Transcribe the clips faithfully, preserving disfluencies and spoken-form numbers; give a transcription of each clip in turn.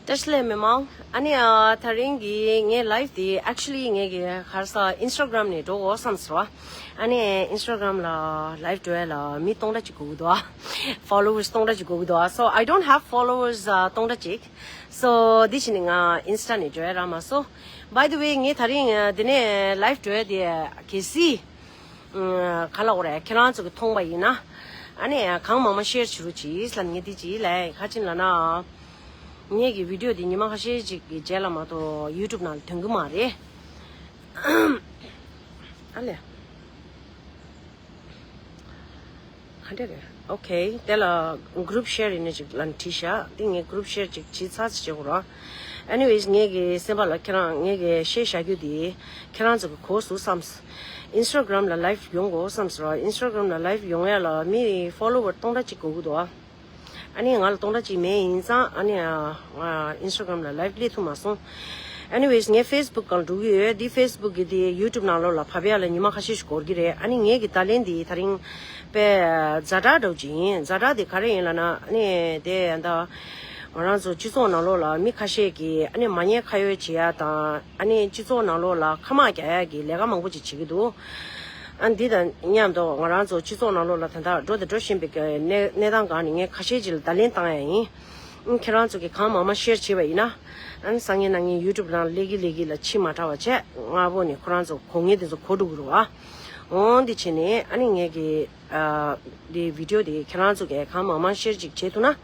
བཀྲ་ཤིས་བདེ་ལེགས་མི་མང་། ཨ་ནི་ཨ་དེ་རིང་གི་ངའི་live་དེ་actually་ངས་ཀྱི་ག་རེ་ཟེར་Instagram་ནས་འགྲོ་དགོས་བསམ་སོང་། ཨ་ནི་Instagram་ལ་live་འགྲོ་ཡ་ལ་མི་སྟོང་ཕྲག་གཅིག་དགོས་ཀྱི་འདུག followers་སྟོང་ཕྲག་གཅིག་དགོས་ཀྱི་འདུག so I don't have followers་ཨ་སྟོང་ཕྲག་གཅིག so་འདི་བྱས་ནས་ང་Insta་ནས་འགྲོ་ཡ་རག་མ་སོང་། By the way་ངས་དེ་རིང་ཨ་འདི་ནས་live་འགྲོ་ཡ་དེ་གལ་སྲིད། ག་ལ་འོ་རེད། ཁྱེད་རང་ཚོ་གི་མཐོང་པ་ཡིན་ན། ཨ་ནི་གང་མང་མང་share་བྱེད་རོགས་གྱིས་ལབ་ངས་འདི་གྱིས་ལས་ཁ་ཆེན་ལ་ན། ངེད་ཀྱི་video་འདི་ཉི་མ་ཁ་ཤས་ཅིག་གི་རྗེས་ལ་མ་གཏོགས་YouTube་ནང་ལ་ཐོན་གི་མ་རེད། ཨ་ལས། ག་འདྲ་རེད། Okay་དེ་ལ་group share་ཡིན་ན་ཅིག་ལ་བྲིས་ཤག་དེ་ངས་group share་ཅིག་བྱས་ཚར་ཅིག་བྱེད་དགོས་ར། Anyways་ངེད་ཀྱི་སེམས་པ་ལ་ཁྱེད་རང་ངེད་ཀྱི་share་བྱ་རྒྱུ་དེ་ཁྱེད་རང་ཚོ་གི་གོ་སུ་བསམས། Instagram་ལ་live་ཡོང་དགོས་བསམས་ར། Instagram་ལ་live་ཡོང་ཡ་ལ་མི་follower་སྟོང་ཕྲག་གཅིག་དགོས་ཀྱི་འདུག་ཨ་ནི་ང་ལ་སྟོང་ཕྲག་གཅིག་མེད་ཡིན་ཙང་ཨ་ནི་ང་Instagram་ལ་live་སླེབས་ཐུབ་མ་སོང་། Anyways་ངས་Facebook་སྒང་འགྲོ་གི་ཡོད། འདི་Facebook་གི་དེ་YouTube་ནང་ལོགས་ལ་བབས་ཡ་ལ་ཉི་མ་ཁ་ཤས་ཤིག་འགོར་གི་རེད། ཨ་ནི་ངེད་ཀྱི་བརྡ་ལན་དེ་དེ་རིང་དཔེ་ཛ་དྲག་འདྲ་བོ་ཅིག་ཡིན། ཛ་དྲག་དེ་ག་རེ་ཡིན་ལབ་ན་ཨ་ནི་དེ་ད་ང་རང་ཚོ་སྤྱི་ཚོགས་ནང་ལོགས་ལ་མི་ཁ་ཤས་ཀྱིས་ཨ་ནི་མ་ཉེས་ཁ་གཡོགས་བྱེད་ཡ་དང་ཨ་ནི་སྤྱི་ཚོགས་ནང་ལོགས་ལ་ཁ་དམག་རྒྱག་ཡ་གི་ལས་ཀ་མང་པོ་ཅིག་བྱེད་ཀྱི་འདུག་ཨ་འདི་དང་མཉམ་དུ་ང་རང་ཚོ་སྤྱི་ཚོགས་ནང་ལོགས་ལ་ད་ལྟ་འགྲོ་དང་འགྲོ་བཞིན་པའི་གནས་གནས་སྟངས་སྒང་ནས་ངས་ཁ་ཤས་ཅིག་ལ་བརྡ་ལན་བཏང་ཡ་ཡིན། ཨ་ཁྱེད་རང་ཚོ་གིས་གང་མང་མང་share་བྱས་པ་ཡིན་ན། ཨ་ནི་སང་ཉིན་གནངས་ཉིན་YouTube་ནང་སླེབས་ཀྱི་སླེབས་ཀྱི་ལ་ཕྱི་མ་དྲགས་པ་བྱས་སྔ་པོ་ནས་ཁོ་རང་ཚོ་གོ་ངེས་དེ་ཚོ་གོ་འགྲོ་གི་རེད་བ། འོང་འདི་བྱས་ནས་ཨ་ནི་ངས་ཀྱི་ཨ་འདི་video་དེ་ཁྱེད་རང་ཚོ་གིས་གང་མང་མང་share་ཅིག་བྱེད་ཐུབ་ན།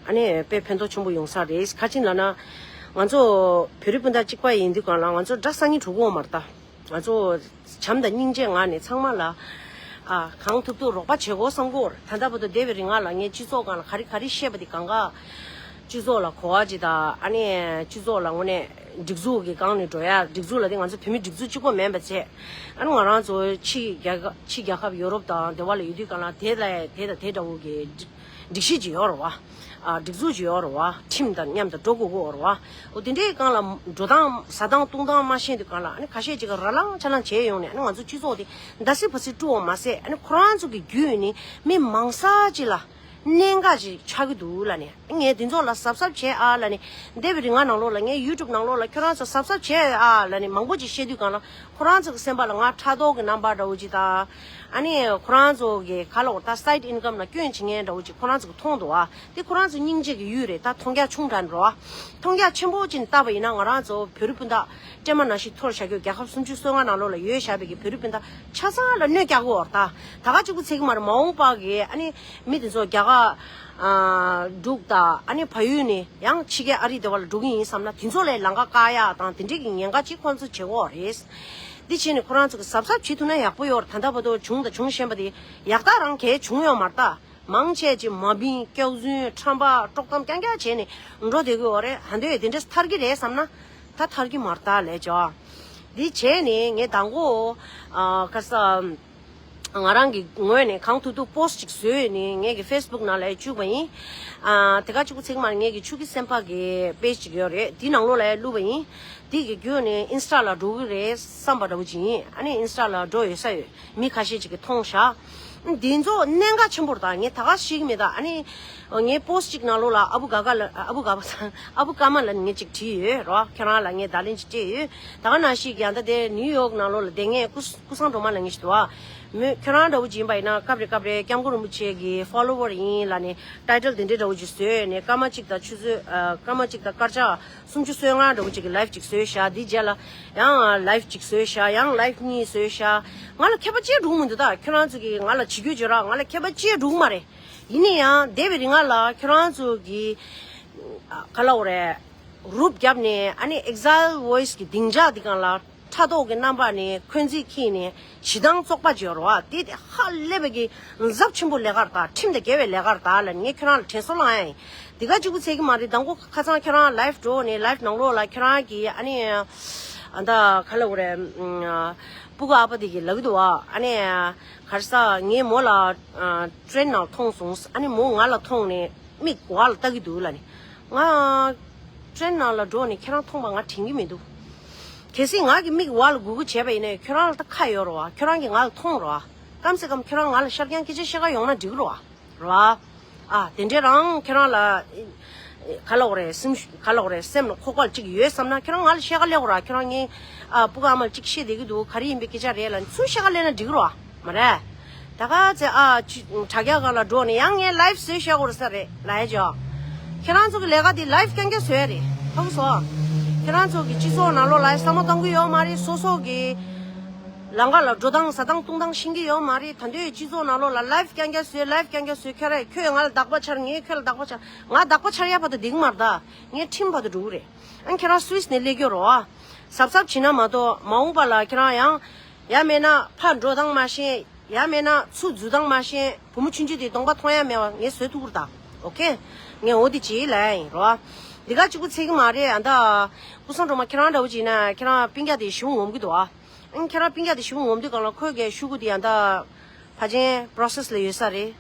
ཨ་ནི་དཔེ་ཕན་ཐོགས་ཆེན་པོ་ཡོང་ས་རེད། ག་རེ་ཡིན་ལབ་ན། ང་ཚོ་བོད་རིགས་སྤུན་ཟླ་གཅིག་པ་ཡིན་དུས་སྒང་ལ་ང་ཚོ་དགྲ་སང་ཉིན་འགྲོ་གི་ཡོད་མ་རེད་ད། ང་ཚོ་བྱམས་དང་སྙིང་རྗེའི་ངང་ནས་ཚང་མ་ལ་ཨ་གང་ཐུབ་ཐུབ་རོགས་པ་བྱེད་དགོས་བསམ་གྱི་ཡོད་རེད། ད་ལྟ་བར་དུ་འདས་པའི་རིང་ལ་ངས་སྤྱི་ཚོགས་སྒང་ལ་ག་རེ་ག་རེ་བཤད་པ་དེ་གང་ག་སྤྱི་ཚོགས་ལ་གོ་བ་ཅིག་དང་ཨ་ནི་སྤྱི་ཚོགས་ལ་དངོས་གནས་སྒྲིག་འཛུགས་ཀྱི་སྒང་ནས་འགྲོ་ཡ། སྒྲིག་འཛུགས་ལ་དེ་ང་ཚོ་བོད་མི་སྒྲིག་འཛུགས་གཅིག་པོ་མིན་པ་བྱས། ཨ་ནི་ང་རང་ཚོ་ཕྱི་རྒྱལ་ཁབ་ཕྱི་རྒྱལ་ཁབ་ཡོ་རོབ་དང་དེ་བ་ལ་ཡོད་དུས་སྒང་ལ་དེ་ལ་དེ་དང་དེ་འདྲ་བོ་གི་སྒྲིག་གཞི་ཅིག་ཡོད་རེད་བ། ཨ་སྒྲིག་འཛུགས་ཅིག་ཡོད་རེད་བ། ཁྲིམས་དང་མཉམ་དུ་འགྲོ་དགོས་ཀྱི་ཡོད་རེད་བ། འོ་དེ་འདྲའི་སྒང་ལ་འགྲོ་སྟངས་ཟ་སྟངས་བཏུང་སྟངས་མ་ཤེས་དུས་སྒང་ལ་ཨ་ནི་ཁ་ཤས་ཅིག་གིས་ར་ལངས་ཆ་ལངས་བྱས་ཡོང་ནས་ཨ་ནི་ང་ཚོ་སྤྱི་ཚོགས་དེ་འདར་སིག་བར་སིག་དཀྲུགས་པ་མ་ཟད་ཨ་ནི་ཁོ་རང་ཚོ་གི་བརྒྱུད་ནས་མི་མང་ས་ཅིག་ལ་གནད་འགག་ཅིག་ཆགས་ཀྱི་འདུག་ལབ་ནས་ངས་དེ་ཚོ་ལ་གཟབ་གཟབ་བྱས་ཨ་ལབ་ནས། འདས་པའི་རིང་ང་ནང་ལོགས་ལ་ངའི་YouTube་ནང་ལོགས་ལ་ཁྱོད་རང་ཚོ་གཟབ་གཟབ་བྱས་ཨ་ལབ་ནས་མང་པོ་ཅིག་བཤད་དུས་སྒང་ལ་ཁོ་རང་ཚོ་གི་སེམས་པ་ལ་ང་ཕྲག་དོག་གི་རྣམ་པ་འདྲ་བོ་ཅིག་དང་། ཨ་ནི་ཁོ་རང་ཚོ་གི་ག་ལ་འོ་ད་side income་ལ་སྐྱོན་བྱེད་མཁན་འདྲ་བོ་ཅིག་ཁོ་རང་ཚོ་གི་མཐོང་འདུག་ཨ། དེ་ཁོ་རང་ཚོ་སྙིང་རྗེ་གི་ཡུལ་རེད། ད་མཐོང་རྒྱ་ཆུང་དྲགས་འགྲོ་ཨ། མཐོང་རྒྱ་ཆེན་པོ་ཅིག་བཏབ་པ་ཡིན་ན་ང་རང་ཚོ་བོད་རིགས་སྤུན་ཟླ་སྲན་མ་ནང་བཞིན་འཐོར་བཞག་རྒྱུ། རྒྱལ་ཁབ་སུམ་ཅུ་སོ་ལྔ་ནང་ལོགས་ལ་ཡོད་བཞག་པའི་གི་བོད་རིགས་སྤུན་ཟླ་ཆ་ཚང་ལ་གནོད་རྒྱག་གི་ཡོད་རེད། ད་ད་ག་གཅིག་པུ་ཚད་ཀྱི་མ་རེད། མ་འོངས་པ་གི་ཨ་ནི་མི་དེ་ཚོ་རྒྱ་གར་ཨ་འབྲུག་དང་ཨ་ནི་བལ་ཡུལ་ནས་ཡང་ཕྱི་རྒྱལ་ཨ་རི་དེ་བ་ལ་འགྲོ་གི་ཡིན་བསམ་ན་དེ་ཚོ་ལ་ལམ་ཁ་བཀག་ཡག་དང་དེ་འདྲའི་གི་ཉེན་ཁ་ཅིག་ཁོང་ཚོ་བྱེད་ཀྱི་ཡོད་རེད། འདི་བྱས་ནས་ཁོ་རང་ཚོ་གི་གཟབ་གཟབ་བྱེད་ཐུབ་ན་ཡག་པོ་ཡོད་རེད། ད་ལྟ་བར་དུ་བྱུང་དང་འབྱུང་བཞིན་པ་དེ་ཡག་རྟགས་རང་གས་བྱུང་ཡོད་མ་རེད་ད། མང་ཆེ་ཅིག་མ་བིན་སྐྱག་རྫུན་ཁྲམ་པ་དཀྲོག་གཏམ་རྐྱང་རྐྱང་བྱས་ནས་འགྲོ་བསྡད་ཀྱི་ཡོད་རེད། ཧ་འདོད་དེ་འདྲས་ཐར་གྱི་རེད་བསམ་ན་ད་ཐར་གྱི་མ་རེད་ད་ལས་ཅོ། འདི་བྱས་ནས་ངས་དང་པོ་ཨ་ཁ་ས་ང་རང་གི་ངོས་ནས་གང་ཐུབ་ཐུབ་པོ་སི་ཊི་ཅིག་བཟོས་ནས་ངས་ཀྱི་ཕེ་སི་བུག་ནང་ལ་བཅུག་པ་ཡིན། ཨ་དེ་ག་གཅིག་པུ་ཚིག་མ་ངས་ཀྱི་ཆུ་ཁྱི་སེམས་དཔའ་གི་པེ་ཇི་ཅིག་ཡོད་རེད། དེའི་ནང་ལོགས་ལ་བླུགས་པ་ཡིན། དེ་གི་བརྒྱུད་ནས་ཨིན་སི་ཊ་ལ་འགྲོ་གི་རེད་བསམ་པ་འདྲ་བོ་ཅིག་ཡིན། ཨ་ནི་ཨིན་སི་ཊ་ལ་འགྲོ་ཡོད་ས་ཡོད། མི་ཁ་ཤས་ཅིག་གིས་མཐོང་ཤག་འདི་ཚོ་གནད་འགག་ཆེན་པོ་རེད། ད་ངས་ད་ག་ཤེས་ཀྱི་མེད། ད་ཨ་ནི་ངའི་པོ་སི་ཊི་གཅིག་ནང་ལོགས་ལ་ཨ་བུ་ག་ག་ལ་ཨ་བུ་ག་པ་སང་ཨ་བུ་ཀརྨ་ལ་ངས་ཅིག་བྲིས་ཡོད་རོ། ཁྱེད་རང་ལ་ངས་བརྡ་ལན་ཅིག་སྤྲད་ཡོད། ད་ག་ནང་བཞིན་ཡང་ད་དེ་ནིའུ་ཡོག་ནང་ལོགས་ལ་བསྡད་མཁན་ཀུ་ཀུ་སང་སྒྲོལ་མ་ལ་ངས་ཞུ་དུ་བ། མོས་ཁྱོད་རང་འདྲ་བོ་ཅིག་ཡིན་པ་ཡིན་ན་སྐབས་རེ་སྐབས་རེ་སྐྱབས་མགོན་རིན་པོ་ཆེ་གི་ཕོ་ལོ་ཝར་ཡིན་ལབ་ནས་ཊའི་ཊལ་དེ་འདྲའི་འདྲ་བོ་ཅིག་བཟོས་ནས་ཀརྨ་གཅིག་དང་ཆུ་ཚོད་ཨ་ཀརྨ་གཅིག་དང་སྐར་ཆ་སུམ་ཅུ་སོ་ལྔ་འདྲ་བོ་ཅིག་གི་ལའེབ་ཅིག་བཟོས་ཤག་འདི་རྗེས་ལ་ཡང་ལའེབ་ཅིག་བཟོས་ཤག་ཡང་ལའེབ་གཉིས་བཟོས་ཤག་ང་ལ་ཁྱད་པར་ཅི་འདྲ་མི་འདུག་ད་ཁྱོད་རང་ཚོ་གིས་ང་ལ་བྱེད་རྒྱུ་བརྗོད་ར། ང་ལ་ཁྱད་པར་ཅི་འདྲ་མ་རེད། ཡིན་ན་ཡང་འདས་པའི་རིང་ལ་ཁྱོད་རང་ཚོ་གིས་ག་ལ་འོ་རེད། རུབ་བརྒྱབ་ནས་ཨ་ནི་ཨེག་ཟའིལ་ཝོ་ཡི་སི་གི་སྡིངས་ཆ་འདི་སྒང་ལ་ཕྲག་དོག་གི་རྣམ་པ་ནས་འཁོན་འཛིན་ཁྱེར་ནས་ཞེ་སྡང་བཙོག་པ་བརྗོད་རོགས། དེ་དེ་ཧ་ལས་པའི་གི་ཚབས་ཆེན་པོ་ལས་ཀ་རེད་ད། ཁྲིམས་དང་འགལ་བའི་ལས་ཀ་རེད་ད་ལབ་ངས་ཁྱོད་རང་ལ་དྲན་གསོ་བསླང་ཡ་ཡིན། འདི་ག་གཅིག་པུ་ཚད་ཀྱི་མ་རེད། དང་པོ་ཁ་སང་ཁྱོད་རང་ལའེབ་འགྲོ་ནས་ལའེབ་ནང་ལོགས་ལ་ཁྱོད་རང་གིས་ཨ་ནི་ཨ་ད་ག་ལ་འོ་རེད། སྤུ་གུ་ཨ་ཕ་དེ་གིས་ལབ་ཀྱི་འདུག་བ། ཨ་ནི་ག་རེ་ཟ་ངས་མོ་ལ་ཊེན་ནང་མཐོང་སོང་། ཨ་ནི་མོ་ང་ལ་མཐོང་ནས་མིག་བར་ལ་ལྟ་གི་འདུག་ལབ་ནས། ང་ཊེན་ནང་ལ་འགྲོ་ནས་ཁྱེད་རང་མཐོང་བ་ང་དྲན་གྱི་མི་འདུག་གལ་སྲིད་ང་གི་མིག་བར་ལ་སྒུར་སྒུར་བྱས་པ་ཡིན་ན་ཁྱོད་རང་ལ་ད་ཁ་ཡོད་རེད་བ། ཁྱོད་རང་གིས་ང་ལ་མཐོང་རེད་བ། གམ་སེ་གམ་ཁྱོད་རང་ང་ལ་ཤར་རྐྱང་སྐད་ཆ་བཤད་ག་ཡོང་ན་འགྲིག་གི་རེད་བ། རེད་བ། ཨ་དེ་འདྲས་རང་ཁྱོད་རང་ལ་ ག་ལབ་དགོས་རེད། སེམས་ག་ལབ་དགོས་རེད། སེམས་ལ་ཁོག་པ་ལ་གཅིག་ཡོད་བསམ་ན་ཁྱེད་རང་ང་ལ་བཤད་ག་སླེབས་དགོས་ར། ཁྱེད་རང་ངའི་ཨ་སྤུ་གུ་ཨ་མ་ལ་གཅིག་བཤད་བསྡད་ཀྱི་འདུག་ག་རེ་ཡིན་པའི་སྐད་ཆ་རེད་ལབ་ནས་ཚུར་བཤད་ག་སླེབས་ན་འགྲིག་གི་རེད་བ། མ་རེད། ད་ག་ཚེ་ཨ་ཅི་དྲ་རྒྱ་སྒང་ལ་འགྲོ་ནས་ཡང་ངས་ལའིབ་བཟོས་བཞག་དགོས་རེད་ས་རེད་ལབ་ཡ་ཅོ། ཁྱེད་རང་ཚོ་གི་ལས་ཀ་དེ་ལའིབ་རྐྱང་རྐྱང་བཟོས་ཡ་རེད། ཧ་གོ་སོང་། ཁྱེད་རང་ཚོ་གི་སྤྱི་ཚོགས་ནང་ལོགས་ལ་བསམ་བློ་གཏོང་གི་ཡོད་མ་རེད། སོ་སོ་གི་ལམ་ཁ་ལ་འགྲོ་སྟངས་ཟ་སྟངས་བཏུང་སྟངས་ཤེས་ཀྱི་ཡོད་མ་རེད། ད་འདོད་སྤྱི་ཚོགས་ནང་ལོགས་ལ་ལའིབ་རྐྱང་རྐྱང་བཟོས། ལའིབ་རྐྱང་རྐྱང་བཟོས། ཁྱོད་རེད། ཁྱོད་ང་ལ་བདག་པ་འཆར། ངས་ཁྱོད་ལ་བདག་པ་འཆར། ང་བདག་པ་འཆར་ཡ་བར་དུ་འགྲིག་མ་རེད། ད་ངས་ཁྲིམས་བར་དུ་འགྲོ་གི་རེད། ཨ་ཁྱེད་རང་སུད་སི་ནས་སླེབས་ཀྱི་རོ། ཨ་གཟབ་གཟབ་བྱེད་ན་མ་གཏོགས་མ་འོངས་པ་ལ་ཁྱེད་རང་ཡང་ཡ་མེད་ན་ཕར་འགྲོ་སྟངས་མ་ཤེས། ཡ་མེད་ན་ཚུར་འཛུལ་སྟངས་མ་ཤེས། བུ་མོ་ཆུང་ཆུང་དེ་གདོང་པ་མཐོང་ཡ་མེད་པ་ངས་བཟོས་ཐུབ་ཀྱི་རེད་ད། ཨོ་ཁེ། ངས་འོ་དེ་བྱེད་ལབ་ཡ་ཡིན་རོ། འདི་ག་གཅིག་པུ་ཚད་ཀྱི་མ་རེད། ཨ་ད་སྐུ་སྲུང་སྒྲོལ་མ་ཁྱེད་རང་འདྲ་བོ་བྱེད་ན་ཁྱེད་རང་སྤུན་ཀྱག་དེ་ཞེ་པོ་ངོམ་གྱི་འདུག་ཨ། ཨང་ཁྱེད་རང་སྤུན་ཀྱག་དེ་ཞེ་པོ་ངོམ་དུས་སྒང་ལ་ཁོས་གའི་ཤོག་གུ་དེ་ཡང་ད་ཕལ་ཆེར་པོ་རོ་སེ་སི་ལ་ཡོད་ས་རེད།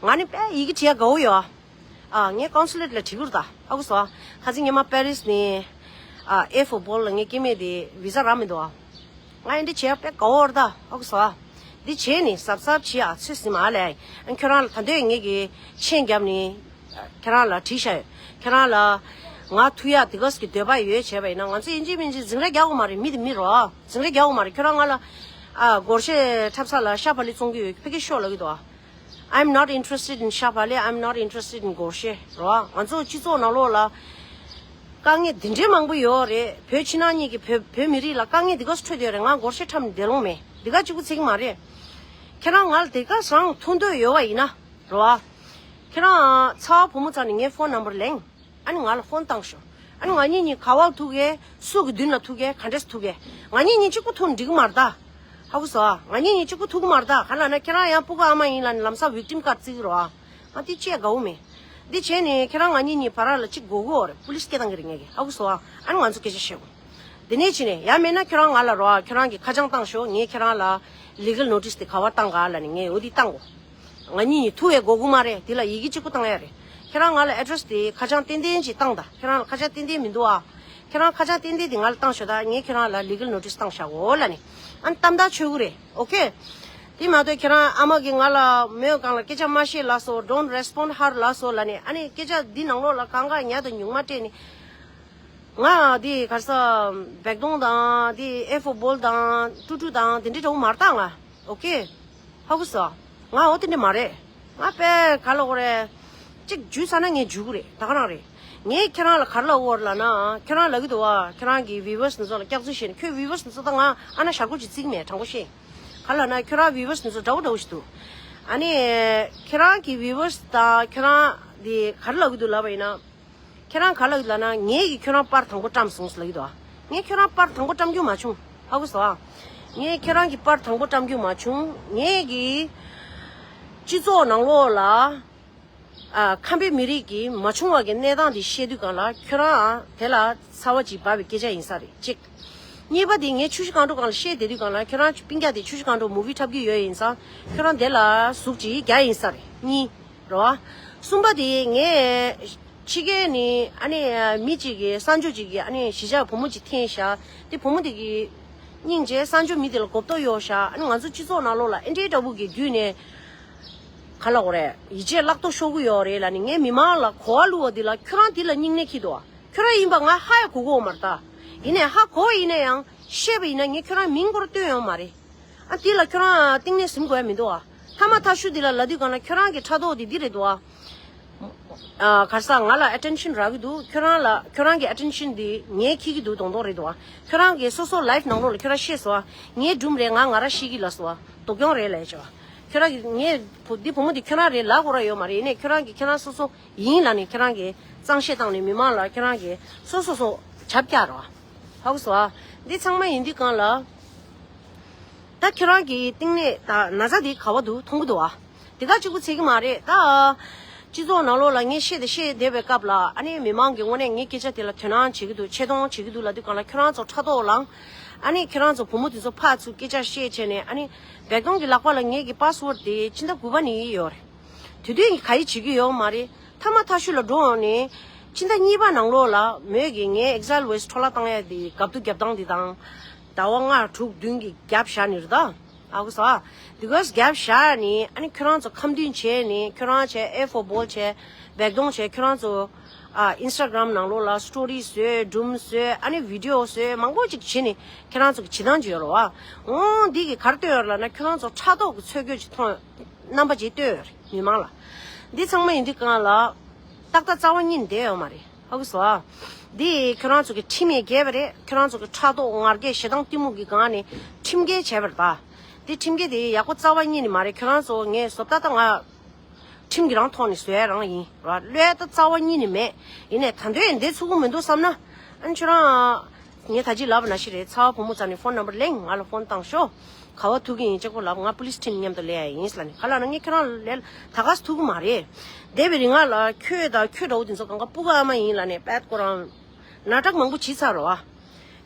ང་ནི་དཔེ་ཡི་གེ་བྲིས་ཡ་དགའ་བོ་ཡོད་ཨ། ཨ་ངས་ཀོན་སུ་ལེཊ་ལ་བྲིས་ཀྱི་རེད་ད། ཧ་གོ་སོང་ཨ། ཁ་སང་ཉི་མ་པེ་རི་སི་ནས་ཨ་ཨེ་ཧྥོ་བྷོལ་ལ་ངའི་སྐྱེ་དམན་དེ་བི་ཟ་རག་མི་འདུག་ཨ། ང་ཨེ་འདྲ་བྱེད་ཡ་དཔེ་དགའ་བོ་རེད་ད། ཧ་གོ་སོང་ཨ། འདི་བྱས་ནས་གཟབ་གཟབ་བྱེད་ཨ། ཚོད་ཟིན་མ་ལས། ཨ་ཁྱོད་རང་ལ་ད་འདོད་ངེད་ཀྱི་མཆན་རྒྱབ་ནས་ཁྱེད་རང་ལ་བྲིས་བཞག་ཡོད། ཁྱེད་རང་ལ་ང་ཐུག་ཡག་དེ་ག་ཙམ་གྱི་འདོད་པ་ཡོད་བྱས་པ་ཡིན་ན་ང་ཚོ་ཡིན་གཅིག་མིན་གཅིག་འཛིང་ར་རྒྱག་དགོས་མ་རེད། མི་དེ་མི་རོ། འཛིང་ར་རྒྱག་དགོས་མ་རེད། ཁྱོད་རང་ང་ལ་ཨ་སྒོར་གཞས་འཁྲབ་ས་ལ་ཤ་བག་ལེབ་བཙོང་གི་ཡོད། ཕ་གི་ཤོག་ལབ་ཀྱི་འདུག་ཨ། I'm not interested in ཤ་བག་ལེབ། I'm not interested in སྒོར་གཞས་རོ། ང་ཚོ་སྤྱི་ཚོགས་ནང་ལོགས་ལ་དཀའ་ངལ་འདི་འདྲའི་མང་པོ་ཡོད་རེད། བོད་ཕྱི་ནང་གཉིས་ཀྱི་བོད་བོད་མི་རིགས་ལ་དཀའ་ངལ་འདི་ག་ཙམ་འཕྲད་ཡོད་རེད། ང་སྒོར་གཞས་འཁྲབ་ནས་བསྡད་ལོང་མེད། འདི་ག་གཅིག་པུ་ཚད་ཀྱི་མ་རེད། ཁྱེད་རང་ང་ལ་དེ་ག་ཙམ་ཐུག་འདོད་ཡོད་པ་ཡིན་ན་རོ། ཁྱེད་རང་ཚ་བ་བུ་མོ་ཚང་ནས་ངའི་ཕོན་ནམ་བར་ལེན། ཨ་ནི་ང་ལ་ཕོན་བཏང་ཤོག་ཨ་ནི་ང་གཉིས་གཉིས་ག་པར་ཐུག་གས། སུ་གི་མདུན་ལ་ཐུག་གས། ག་འདྲས་ཐུག་གས། ང་གཉིས་གཉིས་གཅིག་པུ་ཐུག་འགྲིག་གི་མ་རེད་ད། ཧ་གོ་སོང་ཨ། ང་གཉིས་གཉིས་གཅིག་པུ་ཐུག་གི་མ་རེད་ད། ག་ལབ་ན་ཁྱེད་རང་ཡང་སྤུ་གུ་ཨ་མ་ཡིན་ལབ་ནས་ལམ་སང་བིག་ཊིམ་ཀཱར་བརྩི་གི་རོ་ཨ། ང་དེ་བྱས་དགའ་བོ་མེད། འདི་བྱས་ནས་ཁྱེད་རང་ང་གཉིས་གཉིས་བར་ལ་གཅིག་དགོས་ཀྱི་ཡོད་རེད། པུ་ལིས་སྐད་བཏང་གི་རེད་ངས་ཀྱི། ཧ་གོ་སོང་ཨ། ཨ་ནི་ང་ཚོ་སྐད་ཆ་བཤད་དགོས། འདི་ནས་ཕྱིན་ནས་ཡང་མེད་ན་ཁྱོད་རང་ང་ལ་རོ་ཨ། ཁྱོད་རང་གིས་ཁ་བྱང་བཏང་ཤོག་ངས་ཁྱེད་རང་ལ་ལི་གལ་ནོ་ཊིས་དེ་ག་པར་བཏང་ག་ལབ་ནས་ངས་འོ་འདི་བཏང་གོ། ང་གཉིས་གཉིས་ཐུག་ཡས་དགོས་ཀྱི་མ་རེད། དེ་ལ་ཡི་གེ་གཅིག་པུ་བཏང་ཡ་རེད། ཁྱེད་རང་ང་ལ་ཨེ་ཌི་རེ་སི་དེ་ཁ་བྱང་ཏན་ཏན་ཅིག་བཏང་དང་། ཁྱེད་རང་ལ་ཁ་བྱང་ཏན་ཏན་མི་འདུག་ཨ། ཁྱེད་རང་ཁ་བྱང་ཏན་ཏན་དེ་ང་ལ་བཏང་ཤོག་དང་། ངས་ཁྱེད་རང་ལ་ལི་གལ་ནོ་ཊིས་བཏང་བཞག་གོ་ལབ་ནས། ཨ་ནི་གཏམ་དག་ཆོག་གི་རེད། ཨོ་ཁེ། དེ་མ་གཏོགས་ཁྱེད་རང་ཨ་མ་གིས་ང་ལ་མོའི་སྒང་ལ་སྐད་ཆ་མ་བཤད་ལབ་སོང་། Don't respond her ལབ་སོང་ལབ་ནས། ཨ་ནི་སྐད་ཆ་འདི་ནང་ལོགས་ལ་གང་ག་ཉག་དང་ཉུང་མ་སྤྲད་ནས། ང་འདི་ག་རེ་ཟ། བེག་དོང་དང་འདི་ཨེ་ཧྥོ་བྷོལ་དང་ཀྲུ་ཀྲུ་དང་དེ་འདྲའི་འདྲ་བོ་མ་རེད་ད་ང་། ཨོ་ཁེ། ཧ་གོ་སོང་། ང་འོ་དེ་འདྲ་མ་རེད། ང་དཔེ་ག་ལབ་དགོས་རེད། གཅིག་འཇུས་ཚར་ན་ངས་འཇུས་ཀྱི་རེད། ད་ག་རང་རེད། ངས་ཁྱེད་རང་ལ་ག་རེ་ལབ་དགོས་རེད་ལབ་ན། ཁྱེད་རང་ལབ་ཀྱི་འདུག་བ། ཁྱེད་རང་གི་བིའུ་ཝར་སི་འདི་ཚོ་ལ་སྐྱག་རྫུན་བཤད་ནས། ཁྱོད་བིའུ་ཝར་སི་འདི་ཚོ་ད་ང་ཨ་ན་ཞར་གོ་ཅིག་བརྩི་གི་མེད། དྲང་པོ་བཤད། ག་རེ་ལབ་ན་ཁྱོད་རང་བིའུ་ཝར་སི་འདི་ཚོ་འདྲ་བོ་འདྲ་བོ་ཞིག་འདུག་ཨ་ནི་ཁྱེད་རང་གི་བིའུ་ཝར་སི་དང་ཁྱོད་རང་འདི་ག་རེ་ལབ་ཀྱི་འདུག་ལབ་པ་ཡིན་ན། ཁྱེད་རང་ག་ལབ་ཡོད་ལབ་ན། ངས་ཀྱིས་ཁྱོད་རང་པར་དང་པོ་བཀྲམ་སོང་ཟེར་ལབ་ཀྱི་འདུག་ངས་ཁྱོད་རང་པར་དང་པོ་བཀྲམ་རྒྱུ་མ་བྱུང་། ཧ་གོ་སོང་ཨ། ངས་ཁྱོད་རང་གི་པར་དང་པོ་བཀྲམ་རྒྱུ་མ་བྱུང་། ངས་ཀྱིས་སྤྱི་ཚོགས་ནང་ལོགས་ལ་ཨ་ཁམས་པའི་མི་རིགས་ཀྱི་མ་བྱུང་བ་གི་གནས་སྟངས་དེ་བཤད་དུས་སྒང་ལ་ཁྱོད་རང་དེ་ལ་ཚ་བ་ཅིག་འབབ་པའི་སྐད་ཆ་ཡིན་ས་རེད། གཅིག་གཉིས་པ་དེ་ངས་ཆུ་བཞི་སྒང་དྲུག་སྒང་ལ་བཤད་བསྡད་དུས་སྒང་ལ་ཁྱོད་རང་སྤུན་ཀྱག་དེ་ཆུ་བཞི་སྒང་དྲུག་མུ་བི་འཁྲབ་ཀྱི་ཡོད་ཡིན་ཙང་ཁྱོད་རང་དེ་ལ་ཟུག་ཅིག་རྒྱག་ཡིན་ས་རེད། གཉིས། རེད་བ། གསུམ་པ་དེ་ངས་ཕྱི་རྒྱལ་ནས་ཨ་ནི་མི་གཅིག་གིས་གསར་འབྱོར་གཅིག་གིས་ཨ་ནི་གཞིས་ཆགས་བུ་མོ་གཅིག་འཐེན་བཞག་དེ་བུ་མོ་དེ་གི་སྙིང་རྗེ། གསར་འབྱོར་མི་དེ་ལ་གོ་རྟོགས་ཡོད་བཞག་ཨ་ནི་ང་ཚོ་སྤྱི་ཚོགས་ནང་ལོགས་ལ་ཨེ་འདྲའི་འདྲ་བོ་གི་བརྒྱུད་ནས་ག་ལབ་དགོས་རེད། ཡིད་ཆེས་བརླག་ཐོ་ཤོར་གི་ཡོད་རེད་ལབ་ནས་ངས་མི་མང་ལ་གོ་བ་བླུགས་པ་འདི་ལ་ཁྱོད་རང་འདི་ལ་སྙིང་ནད་འཁྱེར་འདུག་ཁྱོད་རང་ཡིན་པ་ང་ཧ་ཡང་གོ་གི་ཡོད་མ་རེད་ད། ཡིན་ནའི་ཧ་གོ་བ་ཡིན་ན་ཡང་བཤད་པ་ཡིན་ན་ངས་ཁྱོད་རང་མིང་སྐོར་བཏོན་ཡོད་མ་རེད། ཨ་དེ་ལ་ཁྱོད་རང་གཏིང་ནས་ཟིན་དགོས་ཡ་མི་འདུག་ཨ། ཐ་མ་ཐ་ཤུ་དེ་ལ་ལབ་དུས་སྒང་ལ་ཁྱོད་རང་གི་ཕྲག་དོག་དེ་འདི་རེད་འདུག་ཨ། ཨ་ག་རེ་ཟ། ང་ལ་ཨེ་ཊེན་ཤན་རག་གི་འདུག་ཁྱོད་རང་ལ་ཁྱོད་རང་གི་ཨེ་ཊེན་ཤན་དེ་ངས་འཁྱེར་གྱི་འདུག་མདོག་མདོག་རེད་འདུག་ཨ། ཁྱོད་རང་གི་སོ་སོ་ལའིབ་ནང་ལོགས་ལ་ཁྱོད་རང་བཤད་སོང་ཨ། ངའི་སྒྲུང་རེད། ང་ང་རང་ཤེས་ཀྱི་ལབ་སོང་ཨ། སྡུག་གྱོང་རེད་ལབ་ཡ་ཅོ། ཁྱོད་རང་གི་ངའི་བུ་འདི་བུ་མོ་འདི་ཁྱོད་རང་རེད་ལབ་དགོས་ར་ཡོད་མ་རེད། ཡིན་ནའི་ཁྱོད་རང་གི་ཁྱེད་རང་སོ་སོ་ཡིན་ལབ་ནས་ཁྱེད་རང་གིས་གཙང་བཤད་བཏང་ནས་མི་མང་ལ་ཁྱེད་རང་གིས་སོ་སོ་སོ་བྱབ་རྒྱག་རོགས། ཧ་གོ་སོང་ཨ། འདི་ཚང་མ་ཡིན་དུས་སྒང་ལ། ད་ཁྱེད་རང་གི་གཏིང་ནས་ད་ན་ཚ་འདི་ག་བ་འདུག་མཐོང་གི་འདུག་ཨ། འདི་ག་གཅིག་པུ་ཚད་ཀྱི་མ་རེད་ད། སྤྱི་ཚོགས་ནང་ལོགས་ལ་ངས་བཤད་དེ་བཤད་བསྡད་པའི་སྐབས་ལ་ཨ་ནི་མི་མང་གི་དངོས་གནས་ངའི་སྐད་ཆ་དེ་ལ་དོ་སྣང་བྱེད་ཀྱི་འདུག་ཆེ་མཐོང་བྱེད་ཀྱི་འདུག་ལབ་དུས་སྒང་ལ་ཁྱོད་རང་ཚོ་ཕྲག་དོག་ལངས། ཨ་ནི་ཁྱེད་རང་ཚོ་བུ་མོ་དེ་ཚོ་ཕར་ཚུར་སྐད་ཆ་བཤད་བྱས་ནས། ཨ་ནི་བེག་དོང་གི་ལག་པ་ལ་ངེད་ཀྱི་པ་སི་ཝར་དེ་ཕྱི་ཟླ་དགུ་པ་ནས་ཡོད་རེད། དེ་དུས་ངས་ག་ཡེ་བྱེད་ཀྱི་ཡོད་མ་རེད། ཐ་མ་ཐ་ཤུ་ལ་འགྲོ་འོང་ནས་ཕྱི་ཟླ་གཉིས་པ་ནང་ལོགས་ལ་མོས་ཀྱིས་ངའི་ཨེག་ཟེལ་ཝེ་སི་འཕྲོ་བརླག་བཏང་ཡ་དེ་གབ་ཏུ་རྒྱབ་སྟངས་དེ་དང་། ཟླ་བ་ལྔ་དྲུག་བདུན་གྱི་རྒྱབ་བཞག་ནི་རེད་ད། ཧ་གོ་སོང་། Because རྒྱབ་བཞག་ནི་ཨ་ནི་ཁྱོད་རང་ཚོ་ཁམས་མདུན་བྱས་ནི་ཁྱོད་རང་བྱས་ཨེ་ཧྥོ་བོལ་བྱས་བེག་དོང་བྱས་ཁྱོད་རང་ཚོ་ཨ་ཨིན་སི་ཊ་གྷ་རམ་ནང་ལོགས་ལ་སི་ཊོ་རི་བཟོས་སྒྲུང་བཟོས་ཨ་ནི་བི་ཌི་ཡོ་བཟོས་མང་པོ་ཅིག་བྱས་ནི་ཁྱོད་རང་ཚོ་གི་བྱེད་སྟངས་ཅིག་ཡོད་རེད་བ། འོང་འདི་གི་ག་རེ་སྟོན་ཡོད་ལབ་ན་ཁྱོད་རང་ཚོ་ཕྲག་དོག་གི་ཚོད་དགོས་ཅིག་མཐོང་རྣམ་པ་ཅིག་སྟོན་ཡོད་རེད་མི་མང་ལ། འདི་ཚང་མ་ཡིན་དུས་གང་ལ་ཏག་ཏག་རྩ་བ་ཉིད་ནས་བསྡད་ཡོད་མ་རེད། ཧ་གོ་སོང་ཨ། འདི་ཁྱོད་རང་ཚོ་གི་ཁྲིམས་ཡས་རྒྱས་པ་རེད། ཁྱོད་རང་ཚོ་གི་ཕྲག་དོག་ང་རྒྱལ་ཞེ་སྡང་གཏི་མུག་གི་སྒང་ནས་ཁྲིམས་འགལ་བྱས་པ་རེད་ད། འདི་ཁྲིམས་འགལ་དེ་ཡག་པོ་རྩ་བ་ཉིད་ནས་མ་རེད། ཁྱོད་རང་ཚོ་ངས་བཟོ་ལྟ་ད་ང་ཁྲིམས་ཀྱི་རང་ཐོག་ནས་བཟོ་ཡ་རང་ཡིན་ར། བློས་ད་རྩ་བ་ཉིད་ནས་མེད། ཡིན་ནས་ད་འདོད་འདི་ཚུགས་ཀྱི་མི་འདུག་བསམ་ན་ཨ་ནི་ཁྱོད་རང་ངས་ད་ཅི་ལབ་པ་ནང་བཞིན་རེད། ཚ་བ་བུ་མོ་རྩ་ནས་ཕོན་ནམ་བར་ལེན། ང་ལ་ཕོན་བཏང་ཤོག་ག་བ་ཐུག་གི་ཡིན་གཅིག་པོ་ལབ། ང་པུ་ལིས་ཁྲིམས་མཉམ་དུ་ལས་ཡ་ཡིན་ལབ་ནས་ག་ལ་ན་ངས་ཁྱོད་རང་ལས་ད་ག་སུ་ཐུག་གི་མ་རེད། འདས་པའི་རིང་ང་ལ་ཁྱོད་དང་ཁྱོད་འདྲ་བོ་དེ་ཚོ་གང་ག་སྤུ་གུ་ཨ་མ་ཡིན་ལབ་ནས་པད་ཁོ་རང་ནག་དྲག་མང་པོ་བྱིས་ཚར་རོ་ཨ།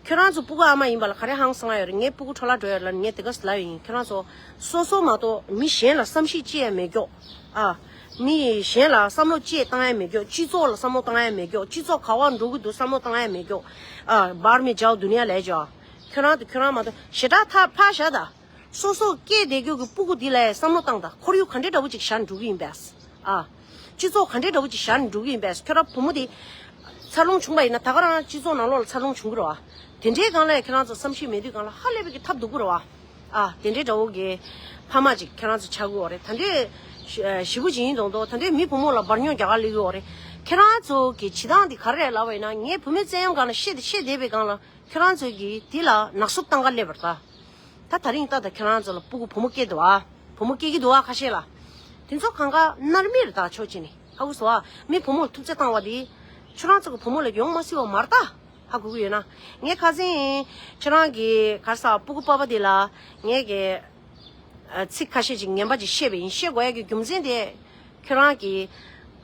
ཁྱོད་རང་ཚོ་སྤུ་གུ་ཨ་མ་ཡིན་པ་ལ་ག་རེ་ཧང་སང་ཡོད་རེད། ངས་སྤུ་གུ་འཕྲོ་བརླག་འགྲོ་ཡོད་ལབ་ནས་ངས་དེ་ག་ལབ་ཡིན། ཁྱོད་རང་ཚོ་སོ་སོ་མ་གཏོགས་མི་གཞན་ལ་བསམ་ཤེས་ཅི་ཡང་མེད་ཀྱོག་ཨ། མི་གཞན་ལ་བསམ་བློ་ཅི་ཡང་བཏང་ཡ་མེད་ཀྱོག་སྤྱི་ཚོགས་ལ་བསམ་བློ་བཏང་ཡ་མེད་ཀྱོག་སྤྱི་ཚོགས་ག་བ་འགྲོ་གི་འདུག་བསམ་བློ་བཏང་ཡ་མེད་ཀྱོག་ཨ། བར་མི་ཇའོ་དུ་ནི་ཡ་ལས་ཇོ། ཁྱོད་རང་དང་ཁྱོད་རང་མ་གཏོགས་ཞེ་དྲག་ཐབས་ཕ་ཤ་ད། སོ་སོ་སྐྱེས་བསྡད་རྒྱུ་གི་སྤུ་གུ་འདི་ལ་བསམ་བློ་བཏང་དང་། ཁོར་ཡུག་ག་འདྲའི་འདྲ་བོ་ཅིག་བཞག་འགྲོ་གི་ཡིན་པས། ཨ། སྤྱི་ཚོགས་ག་འདྲའི་འདྲ་བོ་ཅིག་བཞག་འགྲོ་གི་ཡིན་པས། ཁྱོད་རང་བུ་མོ་དེ་འཚར་ལོངས་བྱུང་པ་ཡིན་ན་ད་ག་རང་སྤྱི་ཚོགས་ནང་ལོགས་ལ་འཚར་ལོངས་བྱུང་གི་རེད་བ། དེ་འདྲའི་སྒང་ལ་ཁྱེད་རང་ཚོ་བསམ་ཤེས་མེད་དུས་སྒང་ལ་ཧ་ལས་པའི་གི་ཐབས་སྡུག་པོ་རེད་བ། ཨ། དེ་འདྲའི་འདྲ་བོ་གི་ཕ་མ་ཅིག་ཁྱེད་རང་ཚོ་ཆགས་ཀྱི་ཡོད་རེད། ད་འདྲའི་ཞི་བོ་ཅིག་ཡིན་མདོག་མདོག་ད་འདྲའི་མི་བུ་མོ་ལ་འབར་ཉོག་རྒྱག་ག་སླེབས་ཀྱི་ཡོད་རེད། ཁྱེད་རང་ཚོ་གི་བྱེད་སྟངས་དེ་ག་རེ་རེད་ལབ་པ་ཡིན་ན་ངས་བུད་མེད་བཙན་གཡེམ་སྒང་ལ་བཤད་དེ་བཤད་བསྡད་པའི་སྒང་ལ། ཁྱོད་རང་ཚོས་ཀྱིས་དེ་ལ་ནག་སུབ་བཏང་ག་སླེབས་པ་རེད་ད། ད་ད་རིང་ལྟ་ད་ཁྱོད་རང་ཚོ་ལ་སྤུ་གུ་བུ་མོ་སྐྱེས་འདུག་ཨ། བུ་མོ་སྐྱེ་གི་འདུག་ཨ་ཁ་ཤས་ལ། དེ་ཚོ་གང་ག་མནར་མེད་རེད་ད་ཕྱོགས་གཅིག་ནས་ཧ་གོ་སོང་ཨ། མི་བུ་མོ་ལ་ཐུག་ཚད་བཏང་བ་དེ། ཁྱོད་རང་ཚོ་གི་བུ་མོ་ལ་ཡོང་མ་སྲིད་པ་མ་རེད་ད། ཧ་གོ་གི་ཡོད་ན། ངས་ཁ་སང་ཁྱོད་རང་གི་ག་རེ་ཟ་སྤུ་གུ་པ་པ་དེ་ལ་ངས་གི་ཚིག་ཁ་ཤས་ཅིག་ངན་པ་ཅིག་བཤད་པ་ཡིན། བཤད་དགོས་ཡ་གི་རྒྱུ་མཚན་དེ། ཁྱོད་རང་གིས་